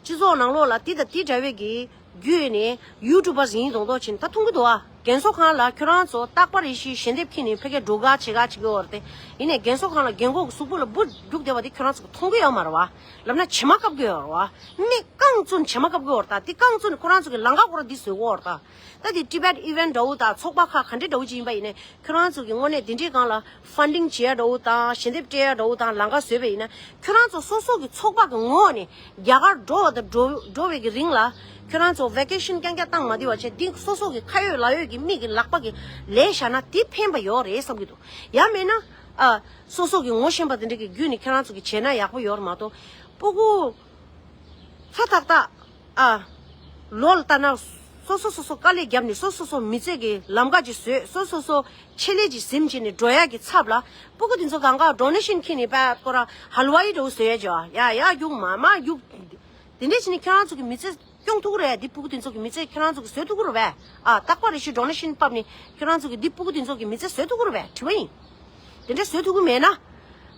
སྤྱི་ཚོགས་ནང་ལོགས་ལ་དེ་དང་དེ་འདྲ་བའི་གི་བརྒྱུད་ནས་ཡུ་ཊུབ་པར་ཡིན་མདོག་མདོག་བྱས་ནས་ད་མཐོང་གི་འདུག་ཨ། རྒན་གསོ་ཁང་ལ་ཁྱོད་རང་ཚོ་རྟག་པར་རེ་ཞིག་ཞལ་འདེབས་འཁྱེར་ནས་ཕ་གིར་འགྲོ་ག་བྱེད་ག་བྱེད་ཀྱི་ཡོད་རེད་དེ། ཡིན་ནའི་རྒན་གསོ་ཁང་ལ་རྒན་གོག་གི་གཟུགས་པོ་ལ་འབུ་རྒྱུག་བསྡད་པ་དེ་ཁྱོད་རང་ཚོ་གིས་མཐོང་གི་ཡོད་མ་རེད་བ། ལབ་ན་བྱེ་མ་བཀབ་ཀྱི་ཡོད་རེད་བ། མིག་རྐང་བཙུམ་བྱེ་མ་བཀབ་ཀྱི་ཡོད་རེད་ད། དེ་རྐང་བཙུམ་ནས་ཁོ་རང་ཚོ་གི་ལམ་ཁ་སྐོར་འདི་བཟོས་ཀྱི་ཡོད་རེད་ད། ད་དེ་ཊི་བེཊ་ཨི་ཝེན་ཊི་འདྲ་བོ་དང་ཚོགས་པ་ཁག་ག་འདྲ་འདྲ་བོ་ཅིག་ཡིན་པ་ཡིན་ནའི། ཁྱོད་རང་ཚོ་གི་དངོས་གནས་དེ་འདྲའི་སྒང་ལ་ཕན་ཌིང་བྱེད་ཡ་འདྲ་བོ་དང་ཞལ་འདེབས་སྤྲད་ཡ་འདྲ་བོ་དང་ལམ་ཁ་བཟོས་པ་ཡིན་ན། ཁྱོད་རང་ཚོ་སོ་སོ་གི་ཚོགས་པ་གི་ངོས་ནས་རྒྱ་གར་འགྲོ་བ་དང་འགྲོ་འགྲོ་བའི་གི་རིང་ལ་ཁྱོད་རང་ཚོ་ཝེ་ཀེ་ཤན་རྐྱང་རྐྱང་བཏང་མ་བསྡད་པ་བྱས། འདི་སོ་སོ་གི་ཁ་ཡོད་ལག་ཡོད་ཀྱི་མི་གི་ལག་པ་གི་ལས་བཞག་ན་དེ་ཕན་པ་ཡོད་རེད་བསམ་གྱི་འདུག་ཡང་མེད་ན་ཨ་སོ་སོ་གི་ངོ་ཤེས་པ་དེ་འདྲ་གི་བརྒྱུད་ནས་ཁྱོད་རང་ཚོ་གི་བྱས་ན་ཡག་པོ་ཡོད་རེད་མ་གཏོགས། སྤུ་གུ་ཚ་ཏག་ཏག་ཨ་ལོ་ལ་ལྟ་ན། སོ་སོ་སོ་སོ་དཀའ་ལས་བརྒྱབ་ནས་སོ་སོ་སོ་མི་ཚེ་གི་ལམ་ཁ་ཅིག་བཟོས། སོ་སོ་སོ་ཆེད་ལས་ཅིག་ཟིན་བྱས་ནས་འགྲོ་ཡག་གི་ཚབ་ལ་སྤུ་གུ་དེ་ཚོ་གང་ག་ཌོ་ནེ་ཤན་འཁྱེར་ནས་པད་ཁོ་ར་ཧལ་ཝ་ཡི་འདྲ་བོ་བཟོས་ཡ་ཅིག་ཡ་ཡ་རྒྱུག་མ་མ་རྒྱུག་དེ་འདྲས་བྱས་ནས་ཁྱེད་རང་ཚོ་གི་མི་ཚེ་སྐྱོང་ཐུབ་ཀྱི་རེད། འདི་སྤུ་གུ་དེ་ཚོ་གི་མི་ཚེ་ཁྱེད་རང་ཚོ་གི་བཟོས་ཐུབ་ཀྱི་རེད་པས། ཨ་རྟག་པར་རེ་ཞིག་ཌོ་ནེ་ཤན་ཕབ་ནས་ཁྱེད་རང་ཚོ་གི་འདི་སྤུ་གུ་དེ་ཚོ་གི་མི་ཚེ་བཟོས་ཐུབ་ཀྱི་རེད་པས། དྲི་བ་ཡིན། དེ་འདྲས་བཟོས་ཐུབ་ཀྱི་མེད་ན།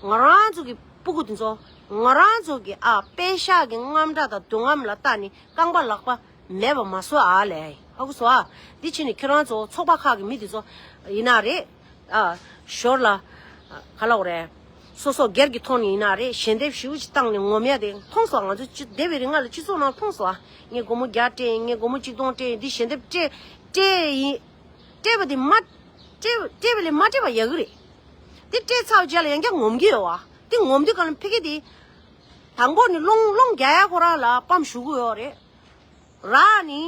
ང་རང་ཚོ་གི་སྤུ་གུ་དེ་ཚོ་ང་རང་ཚོ་གི་ཨ་པད་ཤག་གི་རྔམ་སྐྲག་དང་སྡུག་རྔམ་ལ་བལྟ་ནས་རྐང་པ་ལག་པ་མེད་པ་མ་བཟོ་ཨ་ལས། ཧ་གོ་སོང་ཨ། འདི་ཕྱིན་ནས་ཁྱེད་རང་ཚོ་ཚོགས་པ་ཁག་གི་མི་དེ་ཚོ་ཡིན་ན་རེད། ཨ་ཞོར་ལ་ཨ་ག་ལབ་དགོས་རེད། སོ་སོ་སྒེར་གྱི་ཐོག་ནས་ཡིན་ན་རེད། ཞལ་འདེབས་ཞེ་པོ་ཅིག་བཏང་ནས་ངོམ་ཡ་དེ་མཐོང་སོང་། ང་ཚོ་སྤྱི་འདས་པའི་རིང་ལ་སྤྱི་ཚོགས་ནང་མཐོང་སོང་ཨ། ངས་སྒོར་མོ་བརྒྱ་སྤྲད་ཡིན། ངས་སྒོར་མོ་གཅིག་སྟོང་སྤྲད་ཡིན། འདི་ཞལ་འདེབས་སྤྲད་སྤྲད་ཡིན། སྤྲད་པ་དེ་མ་སྤྲད་སྤྲད་པ་ལས་མ་སྤྲད་པ་ཡག་གི་རེད། དེ་སྤྲད་ཚར་བའི་རྗེས་ལ་ཡང་བསྐྱར་ངོམ་གྱི་ཡོད་བ། དེ་ངོམ་དུས་གང་ལ་ཕ་གི་དེ། དང་པོ་ནི་སློང་སློང་རྒྱག་ཡ་ཁོ་རང་ལ་པམ་ཞུ་གི་ཡོད་རེད། རག་ནི།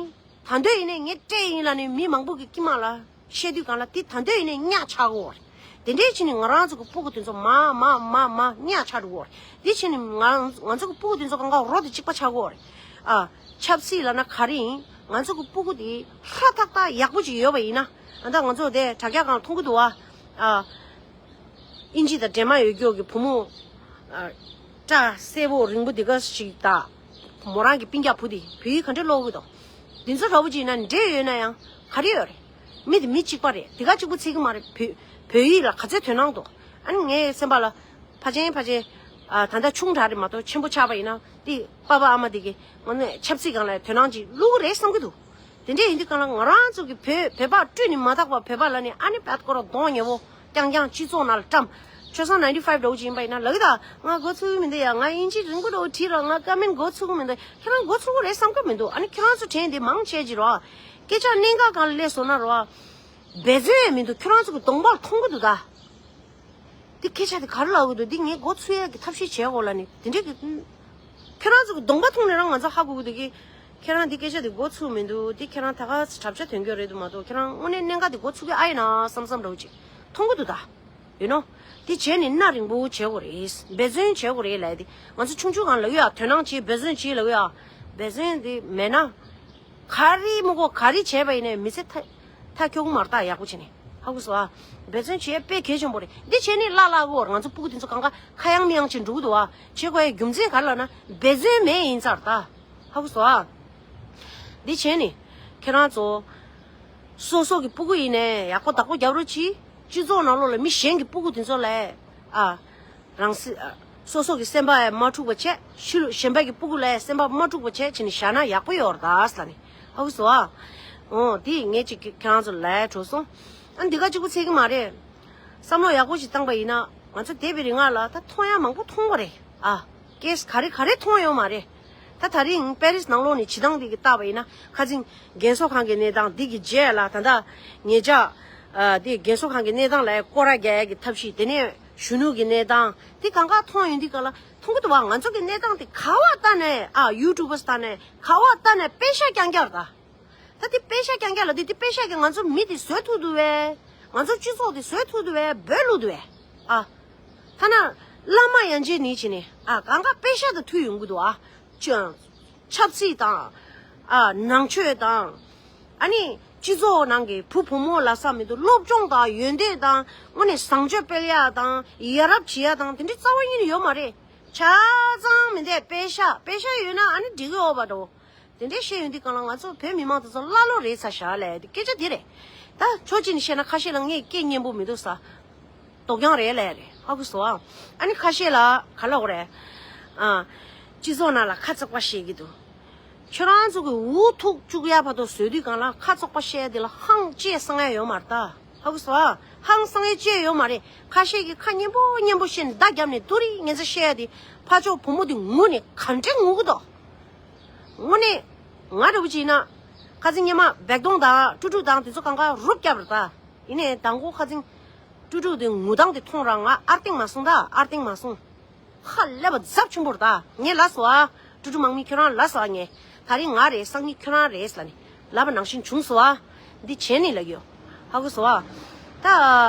ད་འདོད་ཡིན་ནས་ངས་སྤྲད་ཡིན་ལབ་ནས་མི་མང་པོ་གི་དཀྱིལ་མ་ལ་བཤད་དུས་གང་ལ་དེ་ད་འདོད་ཡིན་ནས་གཉའ་ཆག་གི་ཡོད་རེད། དེ་འདྲའི་ཕྱིན་ནས་ང་རང་ཚོ་གི་སྤུ་གུ་དེ་ཚོ་མ་མ་མ་མ་གཉའ་ཆག་འགྲོ་གི་ཡོད་རེད། དེ་ཕྱིན་ནས་ང་ང་ཚོ་གི་སྤུ་གུ་དེ་ཚོ་གང་ག་རོ་དེ་གཅིག་པ་ཆགས་ཀྱི་ཡོད་རེད། ཨ། ཆབ་སྲིད་ལབ་ན་ག་རེ་ཡིན། ང་ཚོ་གི་སྤུ་གུ་དེ་ཧྲ་ཐག་ཐག་ཡག་པོ་ཅིག་ཡོད་པ་ཡིན་ན། ཨ་ད་ང་ཚོ་དེ་དྲ་རྒྱ་སྒང་མཐོང་གི་འདུག་བ། ཨ། ཨིན་ཇི་དང་འདྲེས་མ་ཡོད་རྒྱུ་གི་བུ་མོ། ཨ། སྐྲ་སེར་པོ་རིང་པོ་འདི་ག་ཞིག་དང་། མོ་རང་གི་སྤུན་ཀྱག་བུ་དེ་བོད་ཡིག་ག་འདྲ་ཀློག་གི་འདུག་འདི་ཚོ་འདྲ་བོ་ཅིག་ཡིན་ན་འདྲེས་ཡོད་ན་ཡང་ག་རེ་ཡོད་རེད། མི་དེ་མི་གཅིག་པ་རེད། དེ་ག་གཅིག་པུ་ཚིག་གི་མ་རེད། བོད་བོད་ཡིག་ལ་ག་ཚད་དོ་སྣང་འདུག་ཨ་ནི་ངའི་སེམས་པ་ལ་ཕལ་ཆེར་ཕལ་ཆེར། ཨ། ད་ལྟ་ཆུང་དྲགས་རེད་མ་གཏོགས་ཆེན་པོ་ཆགས་པ་ཡིན་ན་དེ་པ་ཕ་ཨ་མ་དེ་གི་ངོ་ནས་ཆབ་སྲིད་སྒང་ལ་དོ་སྣང་ཅིག་བླུག་གི་རེད་བསམ་གི་འདུག་དེ་འདྲ་ཡིན་དུས་གང་ལ་ང་རང་ཚོ་གི་བོད་བོད་པ་བཀྲུས་ནས་མ་ཐག་པ་བོད་པ་ལ་ནི་ཨ་ནི་བད་ཀོ་ར་གདོང་ཉེ་བོ་རྐྱང་རྐྱང་སྤྱི་ཚོགས་ནང་ལ་བཀྲམ། ཆོལ་ཁ་ནའིན་ཊི་ཕའིབ་འདྲ་བོ་ཅིག་ཡིན་པ་ཡིན་ན་ལབ་གི་ད། ང་མགོ་ཚོས་ཀྱི་མི་འདུག་ཡ། ང་ཨིན་ཇི་རིང་པོ་འདྲ་བོ་བྲིས་ར་ང་ཀ་མེན་མགོ་ཚོས་ཀྱི་མི་འདུག་ཁྱེད་རང་མགོ་ཚོས་ཀྱི་རེད་བསམ་གི་མི་འདུག་ཨ་ནི་ཁྱེད་རང་ཚོ་དྲན་དེ་མང་ཆེ་ཅིག་རོ། སྐད་ཆ་གནད་འགག་སྒང་ལ་སླེབས་སོང་ན་རོ། འབད་བརྩོན་ཡང་མི་འདུག་ཁྱེད་རང་ཚོ་གི་གདོང་པར་མཐོང་གི་འདུག་ད། འདི་སྐད་ཆ་དེ་ག་རེ་ལབ་གི་འདུག་འདི་ངས་མགོ་ཚོས་ཡ་གི་ཐབས་ཤེས་བྱས་གོ་ལ་ནི་དེ་འདྲས་གི། ཁྱེད་རང་ཚོ་གི་གདོང་པ་མཐོང་ནས་རང་ང་ཚོ་ཧ་གོ་གི་འདུག་གི། ཁྱེད་རང་འདི་སྐད་ཆ་དེ་མགོ་ཚོས་མི་འདུག་འདི་ཁྱེད་རང་ད་ག་གྲབས་ཆ་ཐོན་གྱི་རེད་འདུག་མ་གཏོགས་ཁྱེད་རང་དངོས་གནས་གནད་འགག་དེ་མགོ་ཚོས་གི་ཨ་ཡིན་ན་བསམ་བསམ་འདྲ་བོ་ཅིག་མཐོང་གི་འདུག་ད། ཡོད་ནོ། འདི་བྱས་ནས་སྣ་རིང་པོ་བྱེད་དགོས་རེད། འབད་བརྩོན་བྱེད་དགོས་རེད་ལབ་ཡ་དེ་ང་ཚོ་ཆུང་ཆུང་སྒང་ལབ་ཡ། དོ་སྣང་བྱེད། འབད་བརྩོན་བྱེད་ལབ་ཡ། འབད་བརྩོན་དེ་མེད་ན། ག་རེ་མི་གོ་ག་རེ་བྱས་པ་ཡིན་ནའི་མི་ཚེ་ཐ་ཐ་ཁྱོག་མར་ལྟ་ཡག་པོ་བྱས་ནས་ཧ་གོ་སོང་ཨ། འབད་བརྩོན་བྱེད་དཔེ་གལ་ཆེན་པོ་རེད། འདི་བྱས་ནས་ལ་ལ་གོ་ང་ཚོ་སྤུ་གུ་དེ་ཚོ་གང་ག་ཁ་ཡང་མི་ཡང་བྱས་འགྲོ་གི་འདུག་ཨ། བྱེད་དགོས་ཡ་རྒྱུ་མཚན་ག་རེ་ལབ་ན་འབད་བརྩོན་མེད་ཡིན་ཚར་ད། ཧ་གོ་སོང་ཨ། འདི་བྱས་ནས་ཁྱེད་རང་ཚོ་སོ་སོ་གི་སྤུ་གུ་ཡིན་ནའི་ཡག་པོ་བདག་པོ་རྒྱབ་རོགས་གྱིས། སྤྱི་ཚོགས་ནང་ལོགས་ལ་མི་གཞན་གྱི་སྤུ་གུ་དེ་ཚོ་ལ་ཨ། རང་སེ་ཨ། སོ་སོ་གི་སེམས་པ་ཡང་མ་འཁྲུགས་པ་བྱས། ཕྱི་ལོགས་གཞན་པ་གི་སྤུ་གུ་ལ་ཡང་སེམས་པ་མ་འཁྲུགས་པ་བྱས་བྱས་ནས་བཞག་ན་ཡག་པོ་ཡོད་རེད་ད་ཟེར་ནས་ཧ་གོ་སོང་ཨ། འོ་དེ་ངས་ཅིག་ཁྱེད་རང་ཚོ་ལ་ཡ་བྲོ་སོང་། ཨ་འདི་ག་གཅིག་པུ་ཚད་ཀྱི་མ་རེད། བསམ་བློ་ཡག་པོ་ཞིག་བཏང་པ་ཡིན་ན་ང་ཚོ་འདས་པའི་རིང་ལ་ད་མཐོང་ཡ་མང་པོ་མཐོང་བ་རེད་ཨ། ཀེ་སི་ག་རེ་ག་རེ་མཐོང་ཡོད་མ་རེད། ད་ད་རིང་པེ་རིས་ནང་ལོགས་ནས་བྱེད་སྟངས་འདི་གི་བལྟས་པ་ཡིན་ན་ཁ་སང་རྒན་གསོ་ཁང་གི་གནས་སྟངས་འདི་གི་རྗེས་ལ་ད་ལྟ་ཉེ་ཆར་ཨ་འདི་རྒན་གསོ་ཁང་གི་གནས་སྟངས་ལ་སྐོར་ར་རྒྱག་ཡ་གི་ཐབས་ཤེས། དེ་ནས་གཞོན་ནུ་གི་གནས་སྟངས་དེ་གང་ག་མཐོང་ཡོང་དུས་ག་ལ་མཐོང་གི་འདུག་བ། ང་ཚོ་གི་གནས་སྟངས་དེ་ག་བ་ལྟ་ནས་ཨ་ཡུ་ཊུབ་པར་ལྟ་ནས་ག་བ་ལྟ་ནས་པད་ཤག་རྐྱང་རྐྱང་རེད་ད། ད་དེ་པད་ཤག་རྐྱང་རྐྱང་ལ་དེ་དེ་པད་ཤག་གི་ང་ཚོ་མི་དེ་བཟོས་ཐུབ་འདུག་བས། ང་ཚོ་སྤྱི་ཚོགས་དེ་བཟོས་ཐུབ་འདུག་བས། འབོད་བླུགས་འདུག་བས། ཨ། ཐ་ན་བླ་མ་ཡན་ཆད་ནི་བྱས་ནས་ཨ་གང་ག་པད་ཤག་དང་མཐུད་ཡོང་གི་འདུག་ཨ། ཆབ་སྲིད་དང་། ཨ་ནང་ཆོས་དང་། ཨ་ནི་སྤྱི་ཚོགས་ནང་གི་བུ་བུ་མོ་ལ་ས་མི་འདུག་སློབ་སྦྱོང་དང་ཡོན་ཏན་དང་དངོས་གནས་བཟང་སྤྱོད་སྤེལ་ཡ་དང་ཡ་རབས་བྱེད་ཡ་དང་དེ་འདྲའི་རྩ་བ་ཉིད་ནས་ཡོད་མ་རེད། ཆ་ཚང་མི་འདུག་པད་ཤག་པད་ཤག་ཡོད་ན་ཨ་ནི་འགྲིག་གི་ཡོད་པ་འདྲ་བོ། དེ་འདྲའི་བཤད་ཡོང་དུས་གང་ལ་ང་ཚོ་བོད་མི་མང་དེ་ཚོ་ཀླ་ཀློ་རེད་ས་ཤག་ལས་དེ་སྐད་ཆ་དེ་རེད། ད་ཕྱོགས་གཅིག་ནས་བཤད་ན་ཁ་ཤས་ལ་ངས་སྐད་སྙན་པོ་མི་འདུག་ས། སྡུག་ཀྱང་རེད་ལས་རེད་ཧ་གོ་སོང་ཨ། ཨ་ནི་ཁ་ཤས་ལ་ག་ལབ་དགོས་རེད། ཨ། སྤྱི་ཚོགས་ནང་ལ་ཁ་ཚོགས་པ་བཤད་ཀྱི་འདུག་ཁྱོད་རང་ཚོ་གི་འུ་ཐུག་བཅུག་ཡ་བར་དུ་བཟོས་དུས་གང་ལ་ཁ་ཚོགས་པ་བཤད་དེ་ལ་ཧང་ཅེས་སང་ཡ་ཡོད་མ་རེད་ད། ཧ་གོ་སོང་ཨ། ཧང་སང་ཡ་ཅེས་ཡོད་མ་རེད། ཁ་ཤས་ཀྱིས་ཁ་སྙན་པོ་སྙན་པོ་བཤད་ནས་མདའ་བརྒྱབ་ནས་ཏུ་རི་ངན་ཚ་བཤད་ཡ་དེ་ཕར་ཕྱོགས་བུ་མོ་དེ་ངུ་ནས་ག་འདྲས་ངུ་གི་འདུག་དངོས་གནས། ང་འདྲ་བོ་ཅིག་ཡིན་ན། ཁ་སང་སྔོན་མ་བེག་དོང་དང་ཀྲུ་ཀྲུ་དང་དེ་ཚོ་གང་ག་རུབ་བརྒྱབ་རེད་ད། ཡིན་ནའི་དང་པོ་ཁ་སང་། ཀྲུ་ཀྲུ་དེ་ངུ་སྟངས་དེ་མཐོང་ར་ང་ཨར་ཏིང་མ་སོང་ད་ཨར་ཏིང་མ་སོང་། ཧ་ལས་པ་ཚབས་ཆེན་པོ་རེད་ད། ངས་ལབ་སོང་ཨ། ཀྲུ་ཀྲུ་དམག་མི་ཁྱོད་རང་ལབ་སོང་ཨ་ངས། ད་རིང་ང་རེད་སང་ཉིན་ཁྱོད་རང་རེད་ལབ་ནས། ལབ་པ་ནང་བཞིན་བྱུང་སོང་ཨ། འདི་བྱས་ནས་ལབ་ཡོད། ཧ་གོ་སོང་ཨ། ད།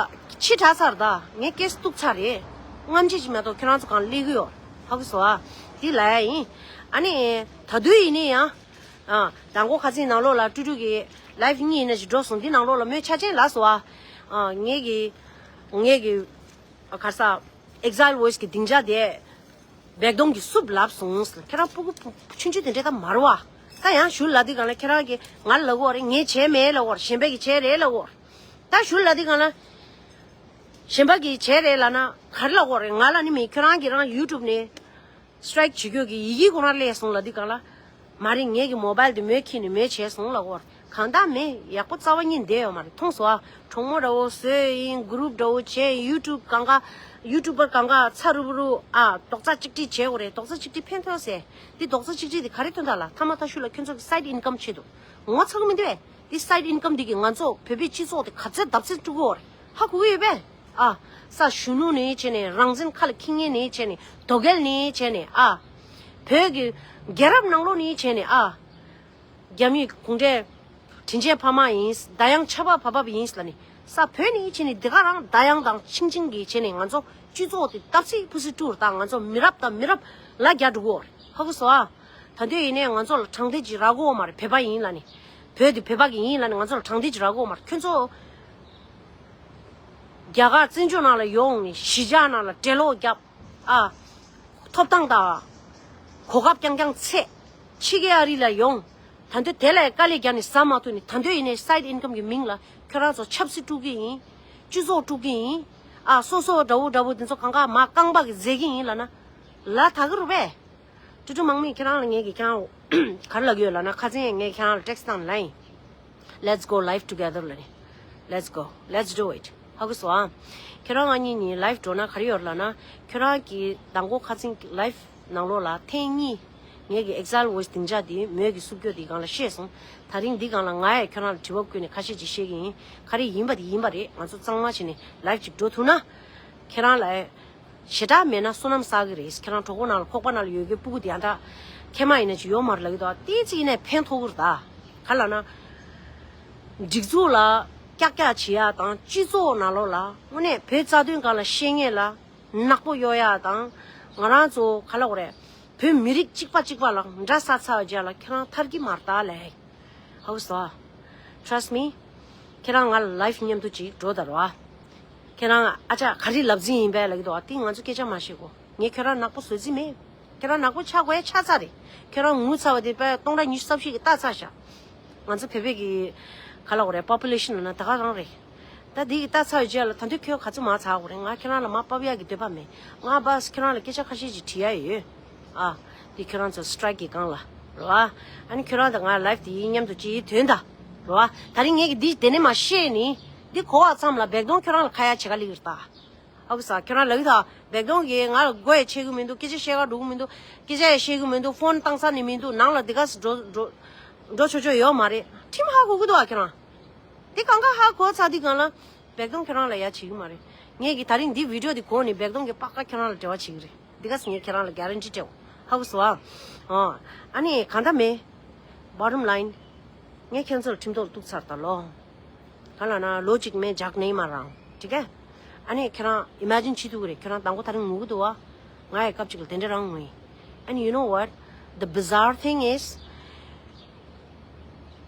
ཕྱི་དྲགས་ཚར་ད། ངས་སྐད་སྟུག་ཚར་རེད། རྔམ་བརྗིད་ཅིག་མ་གཏོགས་ཁྱོད་རང་ཚོ་གང་སླེབས་ཀྱི་ཡོད། ཧ་གོ་སོང་ཨ། འདི་ལབ་ཡ་ཡིན། ཨ་ནི། ད་དུང་ཡིན་ནའི་ཡང་། ཨ། དང་པོ་ཁ་སང་ནང་ལོགས་ལ་ཀྲུ་ཀྲུ་གི་live་གཉིས་ཡིན་ན་ཞིག་འགྲོ་སོང་། འདི་ནང་ལོགས་ལ་མོས་ཆ་ཆེན་ལ་སོ་ཨ། ཨ། ངེད་ཀྱི་ངེད་ཀྱི་ག་ས་Exile Voice་གི་སྡིངས་ཆ་དེ་བེག་དོང་གི་སུབ་ལབ་སོང་། ཁྱེད་རང་སྤུ་གུ་ཆུང་ཆུང་དེ་འདྲ་ད་མ་རེད་བ། ད་ཡང་ཞུ་ལ་དུས་གང་ལ་ཁྱེད་རང་གི་ང་ལ་གོ་རེད། ངས་བྱས་མེད་ལ་གོ་རེད། གཞན་པས་ཀྱི་བྱས་རེད་ལ་གོ་རེད། ད་ཞུ་ལ་དུས་གང་ལ་གཞན་པ་གི་བྱས་རེད་ལ་ན་ག་རེ་ལ་གོ་རེད། ང་ལ་ནི་མི་ཁྱེད་རང་གི་རང་YouTube་ནས་strike་བྱེད་རྒྱུ་གི་ཡི་གེ་ཁོ་རང་སླེབས་སོང་ལ་དུས་གང་ལ། མ་རེད། ངེད་ཀྱི་mobile་དེ་མོས་ཁྱེར་ནས་མོས་བྱས་སོང་ལ་གོ་རེད། གང་ལྟར་མེད་ཡག་པོ་རྩ་བ་ཉིད་བསྡད་ཡོད་མ་རེད། མཐོང་སོང་ཨ། གྲོགས་མོ་འདྲ་བོ་བཟོས་ཡིན། group་འདྲ་བོ་བྱས་ཡིན། YouTube་གང་ག YouTuber་གང་ག་ཚ་རུབ་རུབ་ཨ། རྡོག་རྩ་གཅིག་སྒྲིལ་བྱས་དགོས་རེད། རྡོག་རྩ་གཅིག་སྒྲིལ་ཕན་ཐོགས་ཟེར། འདི་རྡོག་རྩ་གཅིག་སྒྲིལ་དེ་ག་རེ་ཐོན་ད་ལ། ཐ་མ་ད་ཤུ་ལ་ཁྱོད་ཚོ་གི་side income་ཆེད་དུ་ངོ་ཚ་གི་མི་འདུག་བས། འདི་side income་འདི་གི་ང་ཚོ་བོད་པའི་སྤྱི་ཚོགས་དེ་ག་ཚོད་བརྡབ་གསིག་སྤྲོད་དགོས་རེད། ཧ་གོ་གི་ཡོད་པས། ཨ། ས་གཞོན་ནུ་ནས་བྱས་ནས་རང་བཙན་ཁ་ལ་འཁྱེར་མཁན་ནས་བྱས་ནས་དོ་གལ་ནས་བྱས་ནས་ཨ། བོད་ཀྱི་རྒྱལ་རབས་ནང་ལོགས་ནས་བྱས་ནས་ཨ། རྒྱ་མིའི་གུང་ཁྲན་དྲིན་ཅན་ཕ་མ་ཡིན། ཟླ་ཡང་ཆར་པ་བབ་བབ་ཡིན་ལ་ནི་ས་བོད་ནས་བྱས་ནས་འདི་ག་རང་ཟླ་ཡང་དང་ཆིང་ཆིང་གིས་བྱས་ནས་ང་ཚོ་སྤྱི་ཚོགས་དེ་བརྡབ་གསིག་ཕུ་སི་སྤྲུག་དང་ང་ཚོ་མི་རབས་དང་མི་རབས་ལ་རྒྱ་འགྲོ་གི་ཡོད་རེད། ཧ་གོ་སོང་ཨ། ད་དུང་ཡིན་ནའི་ང་ཚོ་ལ་དྲང་བདེན་ཅིག་རག་གི་ཡོད་མ་རེད། བོད་པ་ཡིན་ལ་ནི། བོད་དེ་བོད་པ་གི་ཡིན་ལ་ནི་ང་ཚོ་ལ་དྲང་བདེན་ཅིག་རག་གི་ཡོད་མ་རེད། ཁྱོད་ཚོ་རྒྱ་གར་བཙན་བྱོལ་ནང་ལ་ཡོང་ནས་གཞིས་ཆགས་ནང་ལ་འགྲེ་ལོག་བརྒྱབ། ཨ། ཐོབ་ཐང་དང་གོ་སྐབས་རྐྱང་རྐྱང་ཚད། ཕྱི་རྒྱལ་ཨ་རི་ལ་ཡོང་། ད་དུང་དེ་ལ་དཀའ་ལས་རྒྱག་ནས་ཟ་མ་ཐུབ་ནས་ད་དུང་ཡིན་ནའི་side income་གི་མིང་ལ་ཁྱོད་རང་ཚོ་ཆབ་སྲིད་དཀྲུག་གི་ཡིན། སྤྱི་ཚོགས་དཀྲུག་གི་ཡིན། ཨ། སོ་སོ་འདྲ་བོ་འདྲ་བོ་དེ་ཚོ་གང་ག་མ་རྐང་པ་གི་འཛེག་གི་ཡིན་ལ་ན། ལ་དག་གི་རུ་བས། ཀྲུ་ཀྲུ་དམག་མི་ཁྱེད་རང་ལ་ངས་ཀྱི་ཁྱེད་རང་ག་རེ་ལབ་ཀྱི་ཡོད་ལབ་ན། ཁ་སང་ངས་ཁྱེད་རང་ལ་text་བཏང་ལབ་ཡིན། Let's go live together ལབ་ནས། Let's go. Let's do it. ཧ་གོ་སོང་ཨ། ཁྱེད་རང་ང་གཉིས་གཉིས་live་འགྲོ་ན་ག་རེ་ཡོད་ལབ་ན། ཁྱེད་རང་གི་དང་པོ་ཁ་སང་live་ནང་ལོགས་ལ་ཐེངས་གཉིས་ངས་ཀྱི་Exile Voice་སྡིངས་ཆ་དེ་མོས་ཀྱི་བསུབ་རྒྱུ་དེ་སྒང་ལ་བཤད་སོང་། ད་རིང་འདི་སྒང་ལ་ང་ཡང་ཁྱེད་རང་ལ་དྲི་བ་བཀོད་ནས་ཁ་ཤས་ཅིག་བཤད་ཀྱི་ཡིན། ག་རེ་ཡིན་པ་དེ་ཡིན་པ་རེད། ང་ཚོ་གཙང་མ་བྱས་ནས་live་ཅིག་འགྲོ་ཐུབ་ན། ཁྱེད་རང་ལ་ཞེ་དྲག་མེད་ན་བསོད་ནམས་བསགས་ཀྱི་རེད། ཁྱེད་རང་གྲོད་ཁོག་ནང་ལ་ཁོག་པ་ནང་ལ་ཡོད་མཁན་སྤུ་གུ་དེ་ཡང་དག་ཁྱེད་མ་ཡིན་ན་ཅིག་ཡོད་མ་རེད་ལབ་ཀྱི་འདུག་ཏོག་ཙམ་ཡིན་ནའི་ཕན་ཐོགས་ཀྱི་རེད་ད། ག་ལབ་ན། སྒྲིག་འཛུགས་ལ་ཀྱག་ཀྱག་བྱེད་ཡ་དང་སྤྱི་ཚོགས་ནང་ལོགས་ལ་དངོས་གནས་བོད་རྩ་དོན་སྒང་ལ་བཤད་མཁན་ལ་ནག་པོ་གཡོག་ཡ་དང་། ང་རང་ཚོ་ག་ལབ་དགོས་རེད། བོད་མི་རིགས་གཅིག་པ་གཅིག་པ་ལ་འདྲ་ས་ཚ་བའི་རྗེས་ལ་ཁྱེད་རང་ཐར་གྱི་མ་རེད་ད་ལས། ཧའུ་སོ། Trust me. ཁྱེད་རང་ང་ལ་live་མཉམ་དུ་ཅིག་འགྲོ་ད་རོ། ཁྱེད་རང་ཨ་ཅག་ག་རེ་ལབ་རྩིས་ཡིན་པས་ལབ་ཀྱི་འདུག་ཨ་ཏི་ང་ཚོ་སྐད་ཆ་མ་བཤད་གོ། ངས་ཁྱེད་རང་ནག་པོ་བཟོ་རྩིས་མེད། ཁྱེད་རང་ནག་པོ་ཆགས་དགོས་ཡ་ཆགས་ཚར་རེད། ཁྱེད་རང་ངུ་ཚར་བ་དེ་པས་སྟོང་ཕྲག་ཉི་ཤུ་རྩ་བཞི་གི་ལྟ་ཚར་ཤག་ང་ཚོ་བོད་པའི་གི་ག་ལབ་དགོས་རེད། population་ལ་ན་ད་ག་རང་རེད། ད་འདི་གི་ལྟ་ཚར་བའི་རྗེས་ལ་ད་དུང་ཁྱོད་ག་ཚོད་མ་ཚར་དགོས་རེད། ང་ཁྱེད་རང་ལ་མ་ཕབ་ཡག་གི་འདོད་པ་མེད། ང་བས་ཁྱེད་རང་ལ་སྐད་ཆ་ཁ་ཤས་ཅིག་དྲི་ཡ་ཡོད། ཨ། འདི་ཁྱོད་རང་ཚོ་strike་གི་སྒང་ལ་རེད་བ། ཨ་ནི་ཁྱོད་རང་དང་ང་live་དེ་མཉམ་དུ་ཅིག་ཐོན་ད། རེད་བ། ད་རིང་ངས་ཀྱི་འདི་དེ་ནས་མ་བཤད་ནི། འདི་གོ་བ་ཙམ་ལ་བེག་དོང་ཁྱོད་རང་ལ་ཁ་ཡ་བྱེད་ག་ལི་གིར་ད། ཨ་ཁུ་ས་ཁྱོད་རང་ལ་གི་ད་བེག་དོང་གིས་ང་ལ་མགོ་ཡ་ཆེ་གི་མི་འདུག་སྐད་ཆ་བཤད་ག་འགྲོ་གི་མི་འདུག་སྐད་ཆ་ཡ་བཤད་གི་མི་འདུག་ཕོན་བཏང་ས་ནི་མི་འདུག་ནང་ལ་འདི་ག་སི་འགྲོ་འགྲོ་འགྲོ་ཆོག་ཆོག་ཡོད་མ་རེད། ཁྲིམས་ཧ་གོ་གི་འདུག་ཨ་ཁྱོད་རང་། དེ་གང་ག་ཧ་གོ་ཚར་དུས་སྒང་ལ་བེག་དོང་ཁྱོད་རང་ལ་ཡ་བྱེད་གི་མ་རེད། ངས་ཀྱི་ད་རིང་འདི་video་འདི་གོ་ནས་བེག་དོང་གིས་པག་ཀ་ཁྱོད་རང་ལ་འབྲེལ་བ་བྱེད་གི་རེད། འདི་ག་སི་ངས་ཁྱོད་རང་ལ་guarantee་སྤྲད་འོ། ཧ་གོ་སོང་ཨ། ཨ་ནི་གང་ལྟར་མེད། Bottom line། ངས་ཁྱོད་ཚོར་ཁྲིམས་ཐོག་གཏུག་ཚར་ད་ལོ། གང་ལ་ན་ལོ་གཅིག་མེད་ཇག་ནས་མ་རང་ཊིག་གེ། ཨ་ནི་ཁྱོད་རང་imagine་བྱེད་ཐུབ་ཀྱི་རེད། ཁྱོད་རང་དང་པོ་ད་རིང་ངུ་གི་འདུག་བ། ང་ཡི་སྐབས་གཅིག་ལ་དེ་འདྲ་རང་ངུ་ཡིན། And you know what? The bizarre thing is